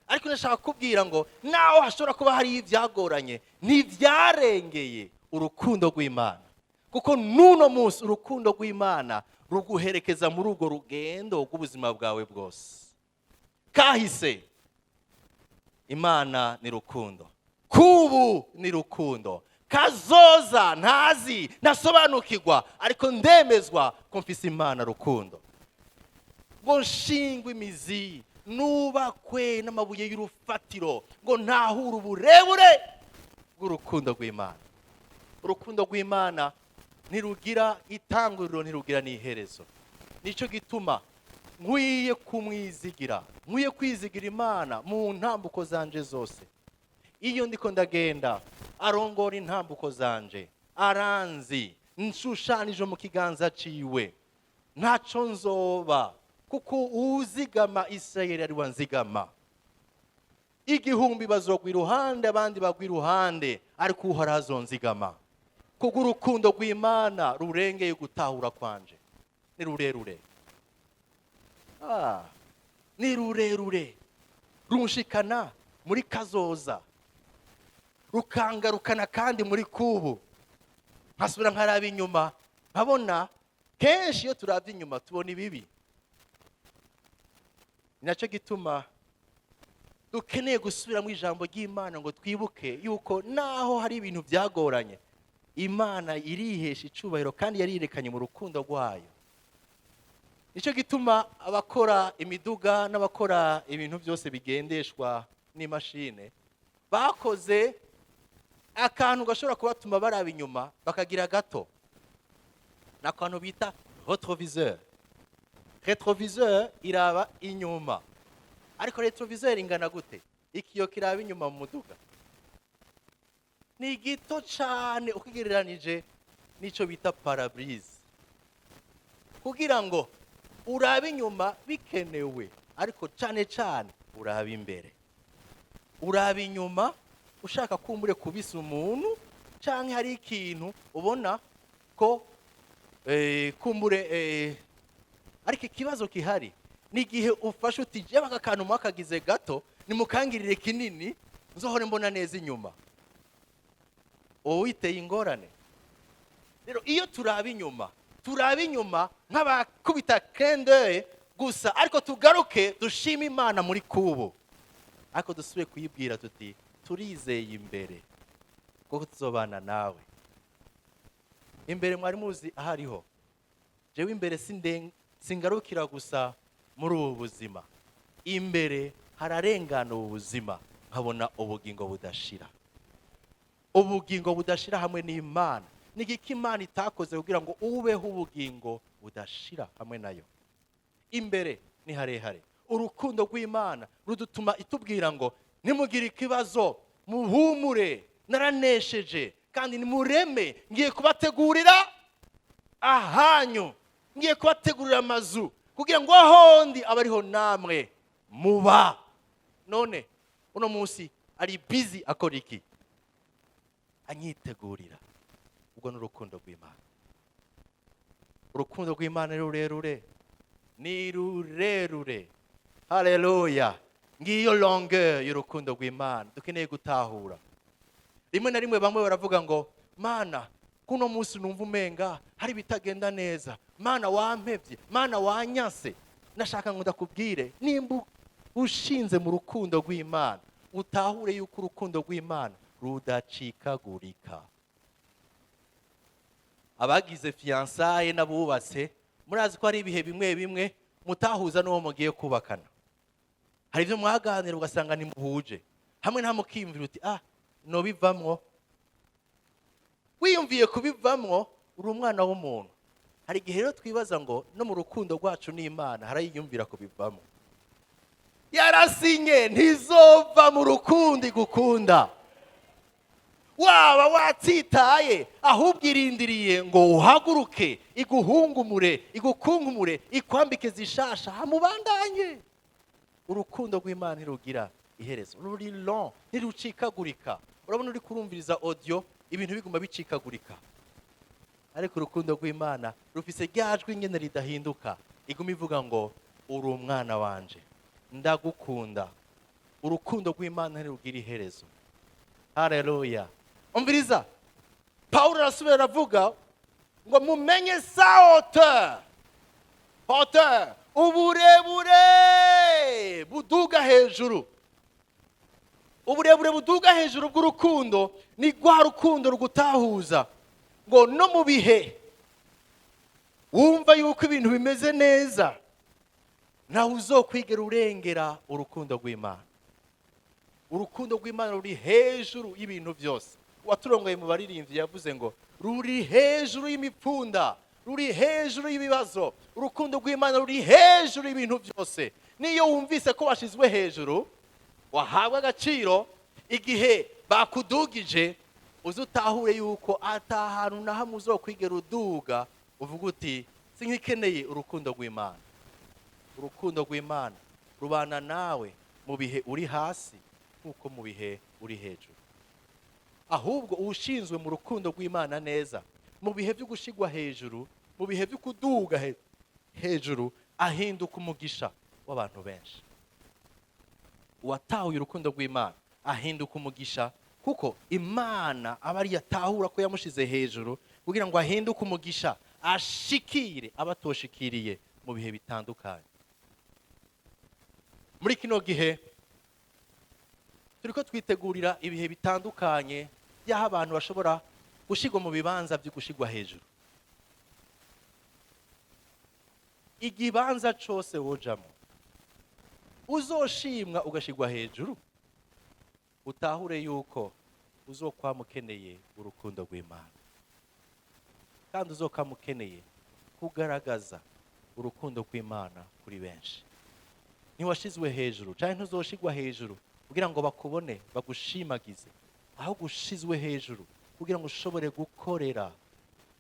ariko ndashaka kubwira ngo naho hashobora kuba hari ibyagoranye, ntibyarengeye urukundo rw'Imana, kuko n'uno munsi urukundo rw'Imana ruguherekeza muri urwo rugendo rw'ubuzima bwawe bwose. Kahise, Imana ni rukundo, kubu ni rukundo, kazoza ntazi, ntasobanukirwa, ariko ndemezwa ko mfise Imana rukundo. Ngo nshingwe imizi, nubakwe n'amabuye y'urufatiro, ngo ntahure uburebure bw'urukundo rw'Imana. Urukundo rw'Imana ntirugira itanguriro, ntirugira n'iherezo. Nicyo gituma nkwiye kumwizigira, nkwiye kwizigira Imana mu ntambuko zanje zose. Iyo ndiko ndagenda, arongora intambuko zanje, aranzi, nshushanije mu kiganza ciwe, ntaco nzoba, kuko uzigama Isirayeli ari wanzigama. 1000 bazogwa iruhande, abandi bagwa iruhande, ariko Uhoraho azonzigama. Kubw'urukundo rw'Imana rurengeye gutahura kwanje. Ni rurerure, ni rurerure, runshikana muri kazoza, rukangarukana kandi muri kubu, nkasubira nkaraba inyuma nkabona. Kenshi iyo turabye inyuma tubona ibibi. Ni nacyo gituma dukeneye gusubira mu ijambo ry'Imana ngo twibuke yuko naho hari ibintu byagoranye, Imana irihesha icubahiro kandi yarirekanye mu rukundo rwayo. Nicyo gituma abakora imiduga n'abakora ibintu byose bigendeshwa n'imashine bakoze akantu gashobora kubatuma baraba inyuma bakagira gato. Ni akantu bita rétroviseur. Rétroviseur iraba inyuma, ariko rétroviseur ingana gute? Ikiyo kiraba inyuma mu muduga ni gito cyane ukigereranije n'icyo bita pare-brise, kugira ngo urabe inyuma bikenewe, ariko cyane cyane urabe imbere. Uraba inyuma ushaka kumbure kubisa umuntu cyangwa hari ikintu ubona ko kumbure ariko ikibazo gihari ni igihe ufashe uti: "Jyewe aka kantu mwakagize gato, nimukangirire kinini nzohore mbona neza inyuma." Uba witeye ingorane. Rero iyo turaba inyuma, turaba inyuma nk'abakubita kendeye gusa, ariko tugaruke dushime Imana muri kubu, ariko dusubire kuyibwira tuti: "Turizeye imbere kuko tuzobana nawe imbere." Mwari muzi aho ariho? Jewe imbere singarukira gusa muri ubu buzima. Imbere hararengana ubu buzima, nkabona ubugingo budashira, ubugingo budashira hamwe n'Imana. Ni igiki Imana itakoze kugira ngo ubeho ubugingo budashira hamwe nayo? Imbere ni harehare. Urukundo rw'Imana rudutuma itubwira ngo: "Nimugire ikibazo, muhumure, naranesheje, kandi nimureme, ngiye kubategurira ahanyu, ngiye kubategurira amazu kugira ngo ahondi abe ariho namwe muba." None uno munsi ari busy akora iki? Anyitegurira. Ubwo ni urukundo rw'Imana. Urukundo rw'Imana ni rurerure, ni rurerure. Haleluya! Ngiyo longueur y'urukundo rw'Imana dukeneye gutahura. Rimwe na rimwe bamwe baravuga ngo: "Mana, kuno munsi numva umenga hari ibitagenda neza. Mana, wampevye? Mana, wanyase?" Nashaka ngo ndakubwire, nimba ushinze mu rukundo rw'Imana, utahure yuko urukundo rw'Imana rudacikagurika. Abagize fiançailles n'abubatse, murazi ko hari ibihe bimwe bimwe mutahuza n'uwo mugiye kubakana. Hari ibyo mwaganira ugasanga ntimuhuje hamwe, nta mukiyumvira uti: "Ah, nobivamwo." Wiyumviye kubivamwo, uri umwana w'umuntu. Hari igihe rero twibaza ngo no mu rukundo rwacu n'Imana harayiyumvira kubivamo. Yarasinye, ntizova mu rukundo igukunda. Waba watsitaye, ahubwo irindiriye ngo uhaguruke, iguhungumure, igukunkumure, ikwambike zishasha, hamubandanye. Urukundo rw'Imana ntirugira iherezo, ruri long, ntirucikagurika. Urabona uri kurumviriza audio, ibintu biguma bicikagurika, ariko urukundo rw'Imana rufise rya jwi nyene ridahinduka, iguma ivuga ngo: "Uri umwana wanje, ndagukunda." Urukundo rw'Imana ntirugira iherezo. Haleluya! Umviriza, Pawulo arasubira aravuga ngo: "Mumenye sa hauteur." Hauteur, uburebure buduga hejuru. Uburebure buduga hejuru bw'urukundo ni rwa rukundo rugutahuza ngo no mu bihe wumva yuko ibintu bimeze neza, ntawe uzokwigera urengera urukundo rw'Imana. Urukundo rw'Imana ruri hejuru y'ibintu byose. Uwaturongoye mu baririmbyi yavuze ngo ruri hejuru y'imipfunda, ruri hejuru y'ibibazo. Urukundo rw'Imana ruri hejuru y'ibintu byose. Niyo wumvise ko washyizwe hejuru, wahabwa agaciro, igihe bakudugije, uze utahure yuko ata hantu na hamwe uzokwigera uduga uvuga uti: "Sinkikeneye urukundo rw'Imana." Urukundo rw'Imana rubana nawe mu bihe uri hasi nk'uko mu bihe uri hejuru. Ahubwo ushinzwe mu rukundo rw'Imana neza, mu bihe byo gushigwa hejuru, mu bihe byo kuduga hejuru, ahinduka umugisha w'abantu benshi. Uwatahuye urukundo rw'Imana ahinduka umugisha, kuko Imana aba ari yatahura ko yamushize hejuru kugira ngo ahinduke umugisha, ashikire abatoshikiriye mu bihe bitandukanye. Muri kino gihe turiko twitegurira ibihe bitandukanye y'aho abantu bashobora gushigwa mu bibanza byo gushigwa hejuru. Igibanza cose wojamo uzoshimwa ugashigwa hejuru, utahure yuko uzokwama ukeneye urukundo rw'Imana, kandi uzokwama ukeneye kugaragaza urukundo rw'Imana kuri benshi. Ntiwashizwe hejuru canke ntuzoshigwa hejuru kugira ngo bakubone bagushimagize, ahubwo ushizwe hejuru kugira ngo ushobore gukorera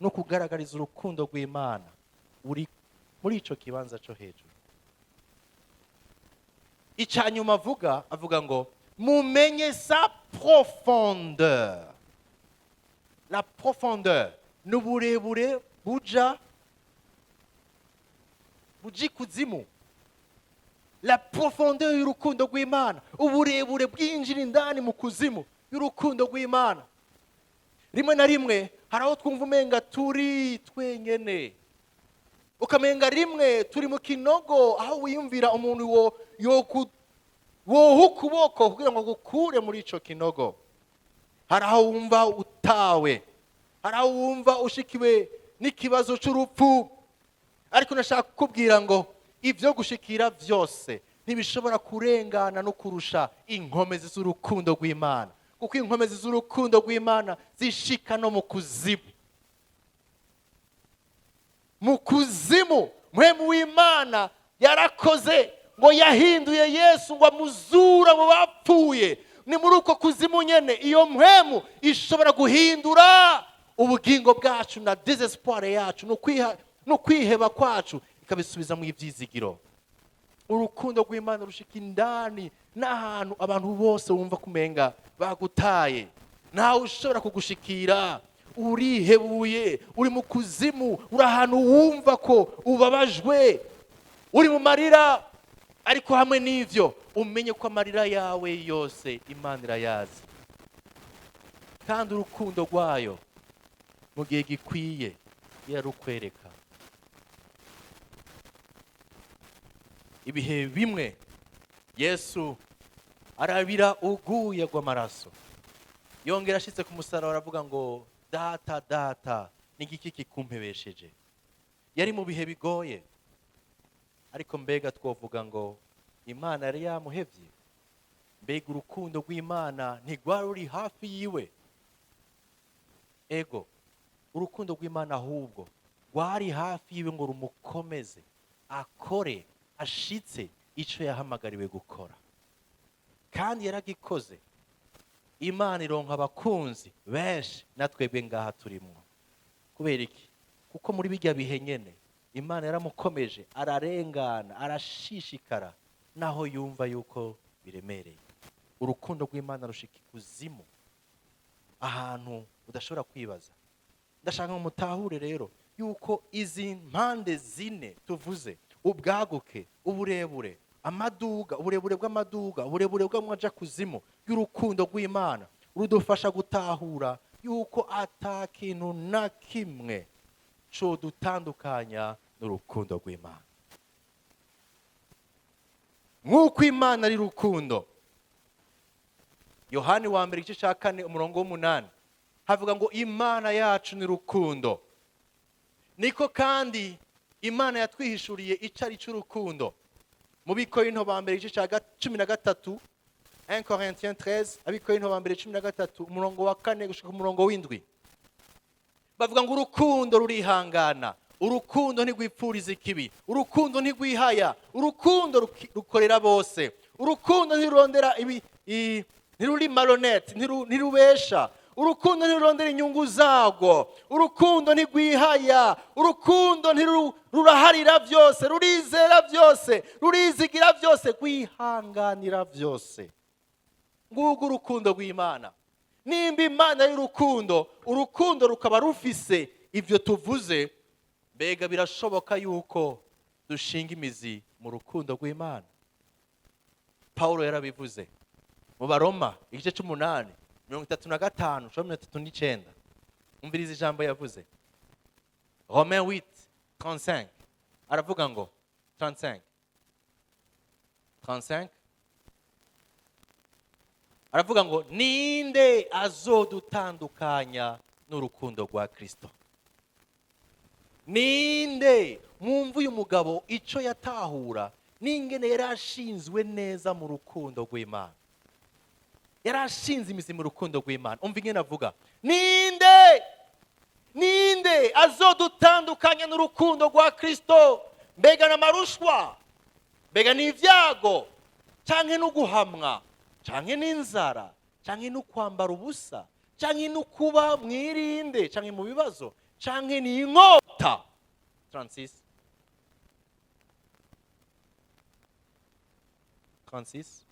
no kugaragariza urukundo rw'Imana uri muri ico kibanza co hejuru. Icanyuma avuga ngo mumenye sa profondeur. La profondeur ni uburebure buja ikuzimu. La profondeur y'urukundo rw'Imana, uburebure bwinjira indani mu kuzimu y'urukundo rw'Imana. Rimwe na rimwe hari aho twumva umenga turi twenyene, ukamenga rimwe turi mu kinogo, aho wiyumvira umuntu woha ukuboko kugira ngo agukure muri ico kinogo. Hari aho wumva utawe, hari aho wumva ushikiwe n'ikibazo c'urupfu, ariko nashaka kukubwira ngo ivyo gushikira vyose ntibishobora kurengana no kurusha inkomezi z'urukundo rw'Imana, kuko inkomezi z'urukundo rw'Imana zishika no mu kuzimu. Mu kuzimu mpwemu w'Imana yarakoze ngo yahinduye Yesu ngo amuzura mu bapfuye. Ni muri uko kuzimu nyene iyo mpwemu ishobora guhindura ubugingo bwacu na désespoir yacu no kwiheba kwacu, ikabisubiza mu ivyizigiro. Urukundo rw'Imana rushika indani n'ahantu abantu bose wumva kumenga bagutaye, ntawe ushobora kugushikira, urihebuye, uri mu kuzimu, uri ahantu wumva ko ubabajwe, uri mu marira. Ariko hamwe n'ivyo umenye ko amarira yawe yose Imana irayazi, kandi urukundo rwayo mu gihe gikwiye irarukwereka. Ibihe bimwe Yesu arabira uguye rw'amaraso, yongera ashitse ku musaraba aravuga ngo data, data, ni igiki kikumpebesheje? Yari mu bihe bigoye, ariko mbega twovuga ngo Imana yari yamuhevye? Mbega urukundo rw'Imana ntigwari ruri hafi yiwe? Ego, urukundo rw'Imana ahubwo rwari hafi yiwe ngo rumukomeze akore ashitse ico yahamagariwe gukora, kandi yaragikoze. Imana ironka abakunzi benshi natwebwe ngaha turimwo. Kubera iki? Kuko muri bijya bihe nyene Imana yaramukomeje, ararengana, arashishikara naho yumva yuko biremereye. Urukundo rw'Imana rushika ikuzimu, ahantu udashobora kwibaza. Ndashaka ngo mutahure rero yuko izi mpande zine tuvuze, ubwaguke, uburebure, amaduga, uburebure bw'amaduga, uburebure bw'amaja kuzimu y'urukundo rw'Imana, rudufasha gutahura yuko ata kintu na kimwe codutandukanya n'urukundo rw'Imana. Nk'uko Imana ari rukundo, Yohani wa mbere igice ca 4 umurongo w'umunani havuga ngo Imana yacu ni rukundo. Niko kandi Imana yatwihishuriye ico ari c'urukundo. Mu Bikorinto ba mbere igice ca 13, 1 Corinthiens 13, Abikorinto ba mbere 13 umurongo wa 4 gushika ku murongo w'indwi, bavuga ngo urukundo rurihangana, urukundo ntigwipfuriza ikibi, urukundo ntigwihaya, urukundo rukorera bose, urukundo ntirurondera ibi, ntiruri malhonnête, ntirubesha, urukundo ntirurondera inyungu zarwo, urukundo ntigwihaya, urukundo ruraharira byose, rurizera byose, rurizigira byose, rwihanganira byose. Ngugu urukundo rw'Imana. Nimba Imana y'urukundo, urukundo rukaba rufise ibyo tuvuze, mbega birashoboka yuko dushinga imizi mu rukundo rw'Imana? Paulo yarabivuze mu Baroma igice c'8, 35, 39. Umviriza ijambo yavuze. Romains 8, 35. Aravuga ngo 35. 35. Aravuga ngo: "Ninde azodutandukanya n'urukundo rwa Kristo? Ninde?" Mwumva uyu mugabo ico yatahura n'ingene yari ashinzwe neza mu rukundo rw'Imana, yari ashinze imizi mu rukundo rw'Imana. Umva ingene avuga: "Ninde, ninde azodutandukanya n'urukundo rwa Kristo? Mbega n'amarushwa, mbega n'ibyago, canke n'uguhamwa, canke n'inzara, canke no kwambara ubusa, canke no kuba mwirinde, canke mu bibazo, canke n'inkota?" 36, 36.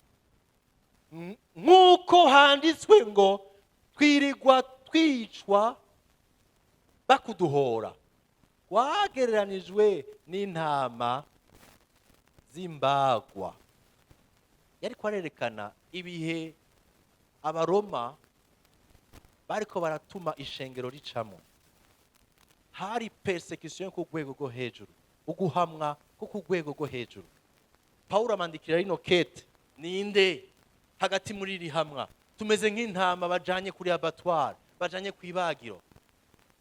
"Nk'uko handitswe ngo: twirirwa twicwa bakuduhora, twagereranijwe n'intama z'imbagwa." Yariko arerekana ibihe Abaroma bariko baratuma ishengero ricamo. Hari persécution yo ku rwego rwo hejuru, uguhamwa ko ku rwego rwo hejuru. Pawulo amandikira rino kete: "Ninde hagati muri iri hamwa? Tumeze nk'intama bajanye kuri abattoir, bajanye ku ibagiro.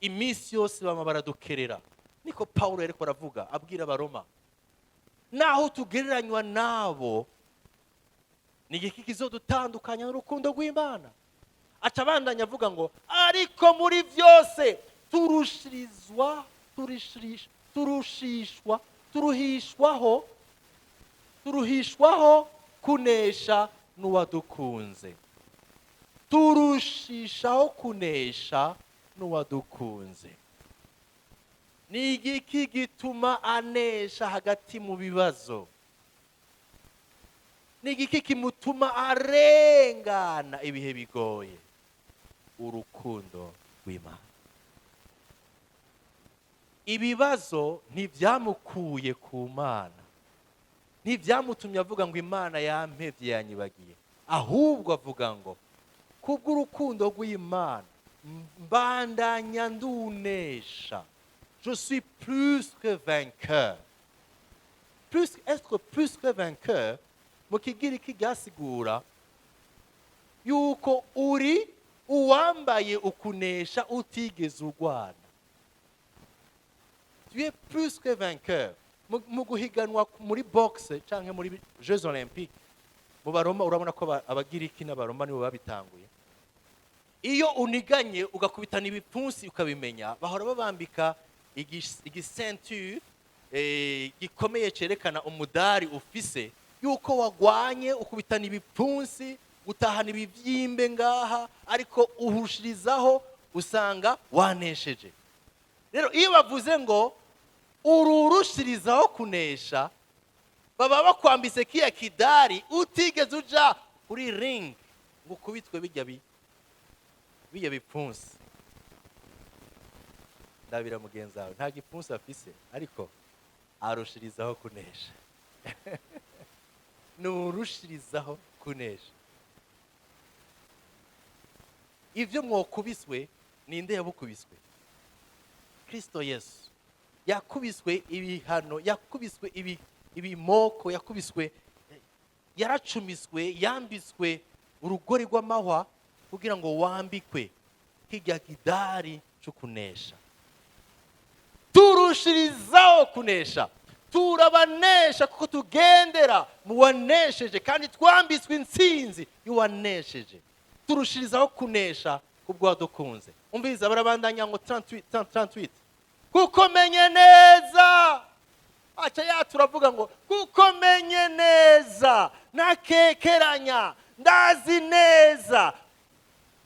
Iminsi yose bama baradukerera." Niko Pawulo yariko aravuga abwira Abaroma. "Naho tugereranywa nabo, ni igiki kizodutandukanya n'urukundo rw'Imana?" Aca abandanya avuga ngo: "Ariko muri byose turushirizwa, turushishwa, turuhishwaho kunesha n'uwadukunze." Turushishaho kunesha n'uwadukunze. Ni igiki gituma anesha hagati mu bibazo? Ni igiki kimutuma arengana ibihe bigoye? Urukundo rw'Imana. Ibibazo ntibyamukuye ku Mana, ntibyamutumye avuga ngo: "Imana yampevye, yanyibagiye." Ahubwo avuga ngo: "Kubw'urukundo rw'Imana mbandanya ndunesha. Je suis plus que vainqueur." Plus, être plus que vainqueur mu Kigiriki ryasigura yuko uri uwambaye ukunesha utigeze urwana. Tu es plus que vainqueur. Mu guhiganwa muri boxe canke muri Jeux Olympiques mu Baroma, urabona ko Abagiriki n'Abaroma nibo babitanguye. Iyo uniganye ugakubitana ibipfunsi ukabimenya, bahora babambika igiseinture gikomeye cerekana umudari ufise, yuko wagwanye ukubitana ibipfunsi, gutahana ibivyimbe ngaha, ariko uhushirizaho usanga wanesheje. Rero iyo bavuze ngo ururushirizaho kunesha, baba bakwambise kiya kidari utigeze uja kuri ring ngo ukubitwe bijya bipfunsi. Ndabira mugenzi wawe, nta gipfunsi afise, ariko arushirizaho kunesha. Nurushirizaho kunesha. Ibyo mwokubiswe, ninde yabukubiswe? Kristo Yesu yakubiswe ibihano, yakubiswe ibimoko, yakubiswe, yaracumiswe, yambitswe urugori rw'amahwa kugira ngo wambikwe kijya kidari cyo kunesha. Turushirizaho kunesha, turabanesha kuko tugendera mu wanesheje kandi twambitswe intsinzi y'uwanesheje. Turushirizaho kunesha kubwo wadukunze. Umviriza, barabandanya ngo 38, 38: "Kuko menye neza." Aca yaturavuga ngo: "Kuko menye neza, ntakekeranya, ndazi neza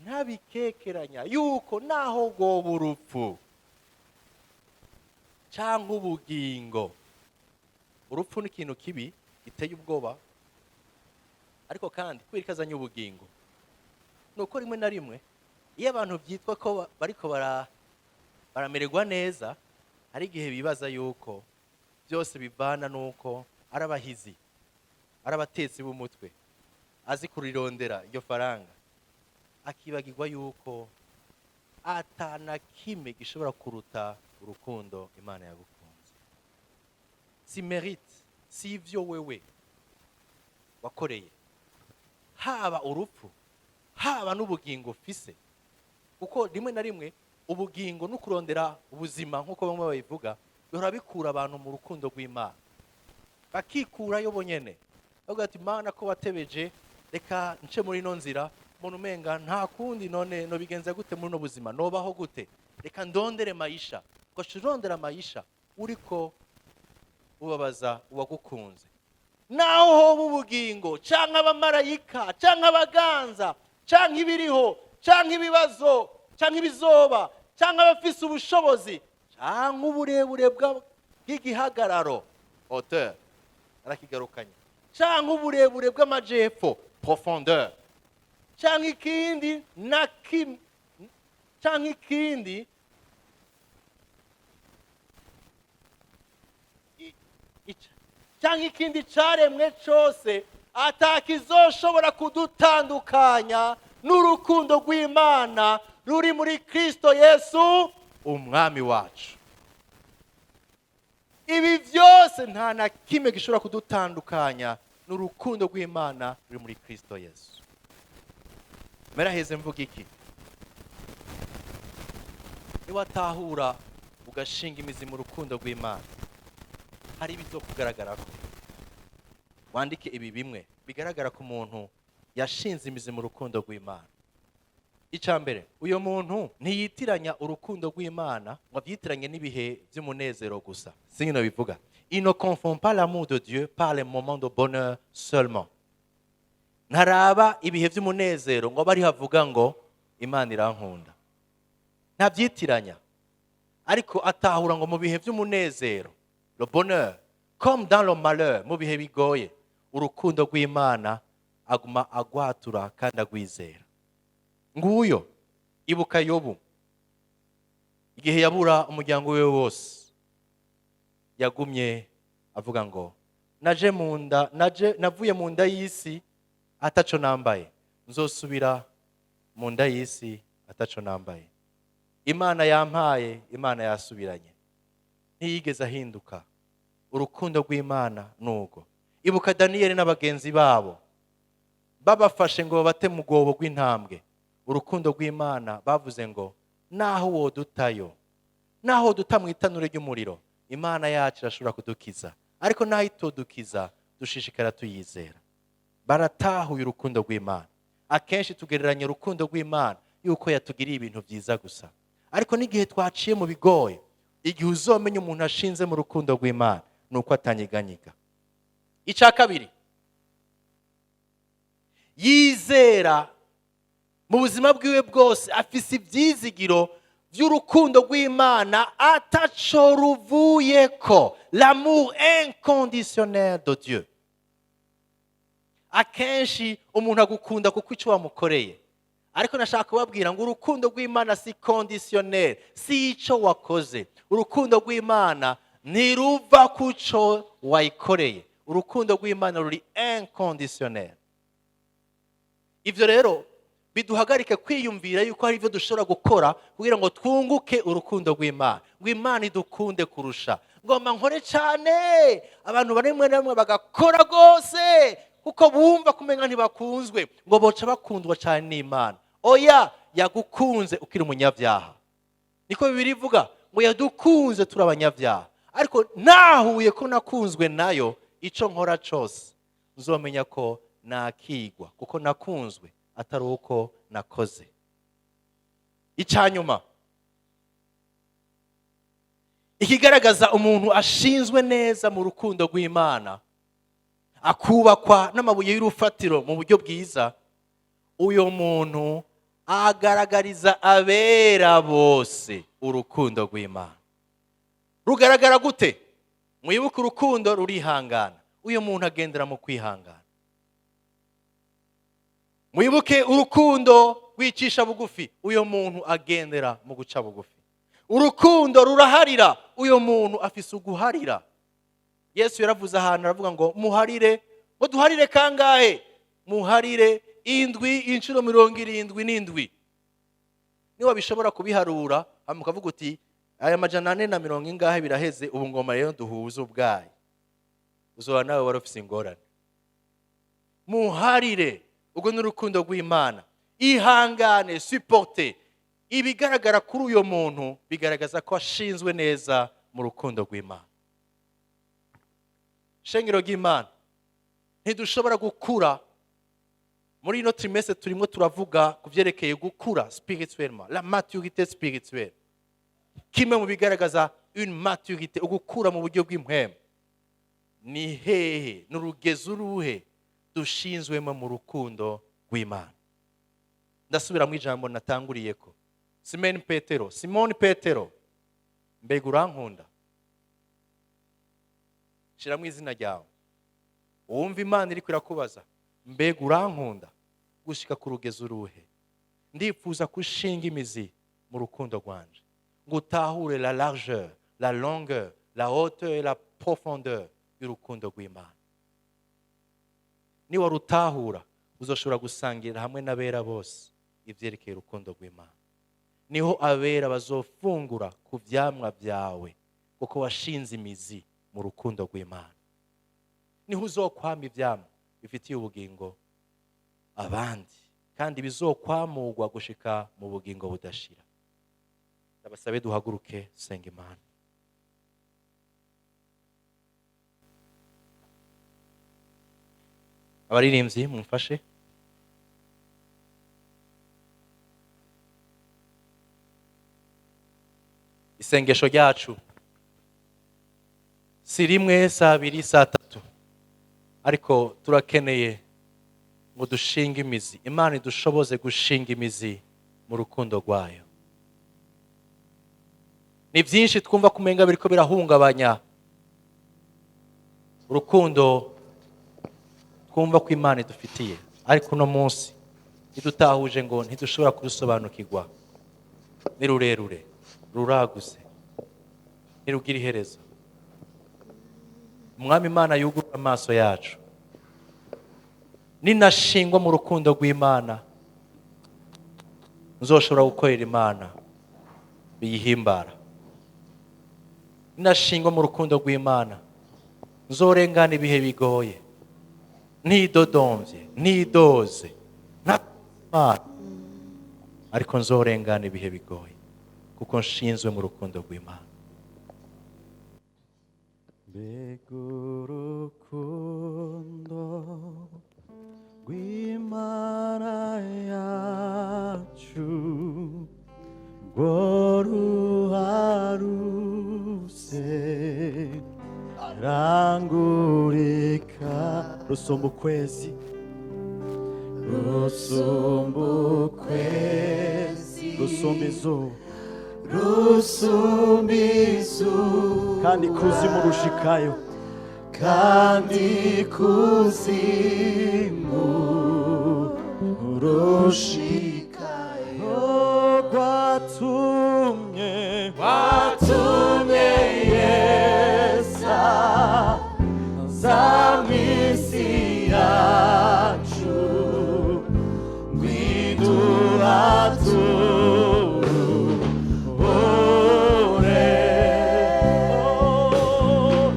ntabikekeranya yuko naho rwoba urupfu cyangwa ubugingo." Urupfu ni ikintu kibi giteye ubwoba, ariko kandi kubera ko azanye ubugingo, ni uko rimwe na rimwe Iyo abantu byitwa ko bariko baramererwa neza, hari igihe bibaza yuko byose bivana n'uko ari abahizi, ari abatetsi b'umutwe, azi kurirondera iryo faranga, akibagirwa yuko atana kimwe gishobora kuruta urukundo Imana yagukunze. Si mérite, si ivyo wewe wakoreye, haba urupfu, haba n'ubugingo ufise, kuko rimwe na rimwe ubugingo no kurondera ubuzima, nk'uko bamwe babivuga, bihora bikura abantu mu rukundo rw'Imana, bakikurayo bonyene, bavuga ati: "Mana, ko watebeje, reka nce muri ino nzira, mbona umenga nta kundi. None nobigenza gute muri uno buzima? Nobaho gute? Reka ndondere maisha." Ugaca urondera maisha uriko ubabaza uwagukunze. Naho hoba ubugingo, canke abamarayika, canke abaganza, canke ibiriho, canke ibibazo, canke ibizoba, canke abafise ubushobozi, canke uburebure bw'igihagararo, hauteur, arakigarukanye, canke uburebure bw'amajepfo, profondeur, canke ikindi na kimwe, canke ikindi canke ikindi caremwe cose, atakizoshobora kudutandukanya n'urukundo rw'Imana ruri muri Kristo Yesu Umwami wacu. Ibi byose, nta na kimwe gishobora kudutandukanya n'urukundo rw'Imana ruri muri Kristo Yesu. Meraheze mvuga iki? Niwatahura ugashinga imizi mu rukundo rw'Imana, hari ibizokugaragarako. Wandike ibi bimwe bigaragara ku muntu yashinze imizi mu rukundo rw'Imana. Icya mbere, uyu muntu ntiyitiranya urukundo rw'Imana ngo abyitiranye n'ibihe by'umunezero gusa. Singino bivuga: il ne confond pas l'amour de Dieu par les moments de bonheur seulement. Ntaraba ibihe by'umunezero ngo abe ariho avuga ngo Imana irankunda. Ntabyitiranya, ariko atahura ngo mu bihe by'umunezero, le bonheur, comme dans le malheur, mu bihe bigoye, urukundo rw'Imana aguma agwatura kandi agwizera. Nguyo, ibuka Yobu, igihe yabura umuryango we wose, yagumye avuga ngo: "Naje mu nda, naje navuye mu nda y'isi ataco nambaye, nzosubira mu nda y'isi ataco nambaye. Imana yampaye, Imana yasubiranye." Ntiyigeze ahinduka. Urukundo rw'Imana nugo. Ibuka Daniyeli n'abagenzi babo, babafashe ngo babate mu rwobo rw'intambwe. Urukundo rw'Imana, bavuze ngo: "Naho wodutayo, naho duta mu itanure ry'umuriro, Imana yacu irashobora kudukiza, ariko naho itodukiza, dushishikara tuyizera." Baratahuye urukundo rw'Imana. Akenshi tugereranya urukundo rw'Imana yuko yatugiriye ibintu byiza gusa, ariko n'igihe twaciye mu bigoye, igihe uzomenya umuntu ashinze mu rukundo rw'Imana ni uko atanyiganyiga. Icya kabiri, yizera mu buzima bwiwe bwose, afise ibyizigiro by'urukundo rw'Imana ataco ruvuyeko, l'amour inconditionnel de Dieu. Akenshi umuntu agukunda kuko icyo wamukoreye, ariko nashaka kubabwira ngo urukundo rw'Imana si conditionnel, si icyo wakoze. Urukundo rw'Imana ntiruva ku cyo wayikoreye. Urukundo rw'Imana ruri inconditionnel. Ibyo rero biduhagarike kwiyumvira yuko hari ibyo dushobora gukora kugira ngo twunguke urukundo rw'Imana, ngo Imana idukunde kurusha. Ngomba nkore cyane. Abantu bamwe na bamwe bagakora rwose kuko bumva kumenya ntibakunzwe, ngo boca bakundwa cyane n'Imana. Oya, yagukunze ukiri umunyabyaha. Niko Bibiliya ivuga ngo yadukunze turi abanyabyaha. Ariko nahuye ko nakunzwe nayo, icyo nkora cyose nzomenya ko nakigwa kuko nakunzwe, atari uko nakoze. Icya nyuma, ikigaragaza umuntu ashinzwe neza mu rukundo rw'Imana, akubakwa n'amabuye y'urufatiro mu buryo bwiza, uyu muntu agaragariza abera bose urukundo rw'Imana. Rugaragara gute? Mwibuke, urukundo rurihangana. Uyu muntu agendera mu kwihangana. Mwibuke, urukundo rwicisha bugufi, uyo muntu agendera mu guca bugufi. Urukundo ruraharira, uyo muntu afise uguharira. Yesu yaravuze ahantu aravuga ngo muharire, ngo duharire kangahe? Muharire indwi inshuro 77. Niba bishobora kubiharura hama ukavuga uti aya 440 ingahe biraheze, ubu ngoma rero duhuze ubwayi, uzoba nawe wari ufise ingorane. Muharire, ubwo ni urukundo rw'Imana. Ihangane, supporte. Ibigaragara kuri uyo muntu bigaragaza ko ashinzwe neza mu rukundo rw'Imana. Shengero ry'Imana, ntidushobora gukura muri ino trimestre turimo turavuga ku vyerekeye gukura spirituellement, la maturité spirituelle. Kimwe mu bigaragaza une maturité, ugukura mu buryo bw'impwemu, ni hehe, ni urugezo uruhe dushinzwemo mu rukundo rw'Imana? Ndasubira mu ijambo natanguriyeko. Simoni Petero, mbega urankunda? Shiramo izina ryawe, wumve Imana iriko irakubaza, mbega urankunda gushika ku rugezo uruhe? Ndifuza kushinga imizi mu rukundo rwanje, ngo utahure la largeur, la longueur, la hauteur et la profondeur y'urukundo rw'Imana. Niba rutahura, uzoshobora gusangira hamwe n'abera bose ivyerekeye urukundo rw'Imana. Niho abera bazofungura ku vyamwa vyawe, kuko washinze imizi mu rukundo rw'Imana. Niho uzokwama ivyamwa bifitiye ubugingo abandi, kandi bizokwamurwa gushika mu bugingo budashira. Ndabasabe duhaguruke dusenga Imana. Abaririmbyi mumfashe. Isengesho ryacu si rimwe, si abiri, si atatu, ariko turakeneye ngo dushinge imizi. Imana idushoboze gushinga imizi mu rukundo rwayo. Ni byinshi twumva kumenga biriko birahungabanya urukundo twumva ko Imana idufitiye, ariko uno munsi idutahuje ngo ntidushobora kurusobanukirwa. Ni rurerure, ruraguse, ntirugira iherezo. Umwami Imana yugurura amaso yacu. Ninashingwa mu rukundo rw'Imana, nzoshobora gukorera Imana biyihimbara. Ninashingwa mu rukundo rw'Imana, nzorengana ibihe bigoye, ntidodomvye, ntidoze, nta Imana, ariko nzorengana ibihe bigoye kuko nshinzwe mu rukundo rw'Imana.
Mbega urukundo rw'Imana yacu rwo ruharuse rangurika, rusumba ukwezi, rusumba ukwezi, rusumba izuba, rusumba izuba, kandi kuzimu rushikayo, kandi kuzimu rushikayo. Rwatumye, rwatumye Yesu aza mw'isi yacu, ngwiduhature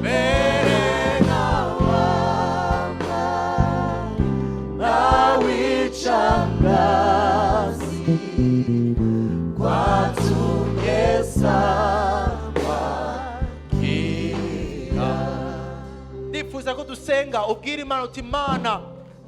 mbere nawamba nawicangasi, kwatumye sangwa.
Ndifuza ko dusenga ubwira Imana uti Imana,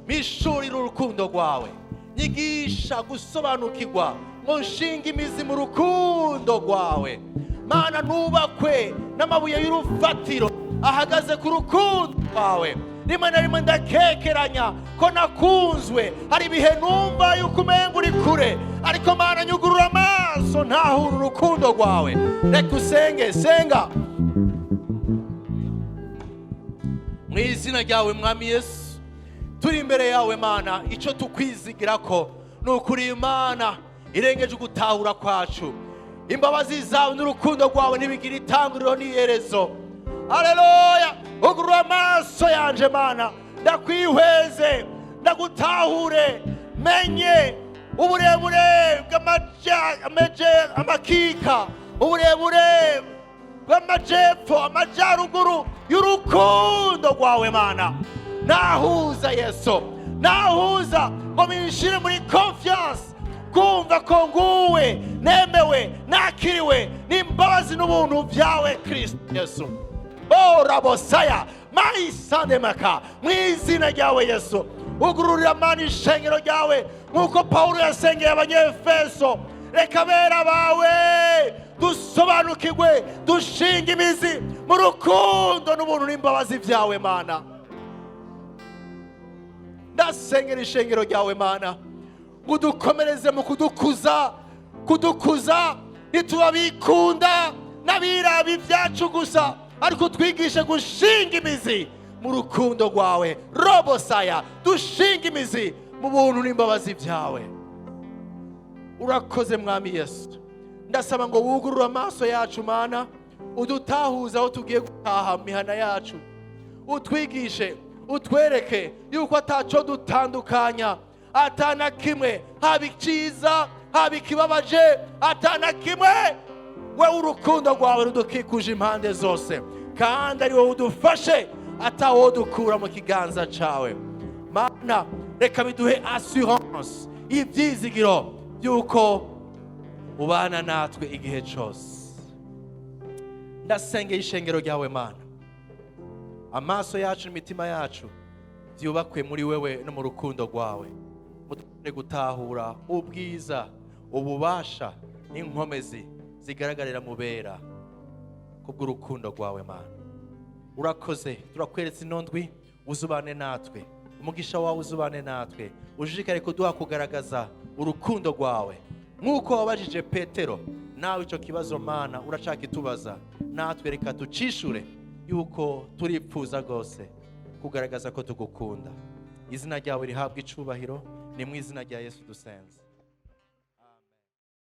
mpishurire urukundo rwawe, nyigisha gusobanukirwa ngo nshinge imizi mu rukundo rwawe. Mana, nubakwe n'amabuye y'urufatiro ahagaze ku rukundo rwawe. Rimwe na rimwe ndakekeranya ko nakunzwe, hari ibihe numva yuko umenga uri kure, ariko Mana nyugurura amaso ntahura urukundo rwawe. Reka usenge, senga mu izina ryawe Mwami Yesu. Turi imbere yawe Mana, icyo tukwizigira ko ni Ni ukuri Imana irengeje ugutahura kwacu. Imbabazi zawe n'urukundo rwawe ntibigira itanguriro n'iherezo. Aleluya! Ugurura amaso yanje, Mana, ndakwihweze, ndagutahure, menye uburebure amakika, uburebure bw'amajepfo, amajyaruguru y'urukundo rwawe, Mana. Nahuza, Yesu, nahuza ngo binshire muri confiance, kumva ko nguwe, nemewe, nakiriwe n'imbabazi n'ubuntu byawe, Kristo Yesu. Orabosaya mayisanemaka mu izina ryawe, Yesu. Ugururira, Mana, ishengero ryawe nk'uko Pawulo yasengeye Abanyefeso. Reka bera bawe dusobanukirwe, dushinga imizi mu rukundo n'ubuntu n'imbabazi byawe, Mana. Ndasengera ishengero ryawe, Mana, ngo udukomereze mu kudukuza, kudukuza ntituba bikunda n'abiraba ibyacu gusa, ariko twigishe gushinga imizi mu rukundo rwawe, robosaya, dushinga imizi mu buntu n'imbabazi byawe. Urakoze, Mwami Yesu. Ndasaba ngo wugurure amaso yacu, Mana, udutahuze aho tugiye gutaha mu mihana yacu, utwigishe, utwereke yuko ataco dutandukanya, atana kimwe, haba icyiza, haba ikibabaje, atana kimwe. We urukundo rwawe rudukikuje impande zose, kandi ari wowe udufashe, atawo dukura mu kiganza cawe. Mana, reka biduhe assurance, ibyizigiro by'uko ubana natwe igihe cyose. Ndasengeye ishengero ryawe, Mana. Amaso yacu n'imitima yacu byubakwe muri wewe no mu rukundo rwawe, mudufashe gutahura ubwiza, ububasha n'inkomezi zigaragarira mu bera kubw'urukundo rwawe. Mana, urakoze. Turakweretse ino ndwi, uzubane natwe, umugisha wawe uzubane natwe, ushishikare kuduha kugaragaza urukundo rwawe nk'uko wabajije Petero. Nawe icyo kibazo, Mana, uracakitubaza natwe. Reka tucishure yuko turipfuza rwose kugaragaza ko tugukunda. Izina ryawe rihabwa icubahiro. Ni mu izina rya Yesu dusenze.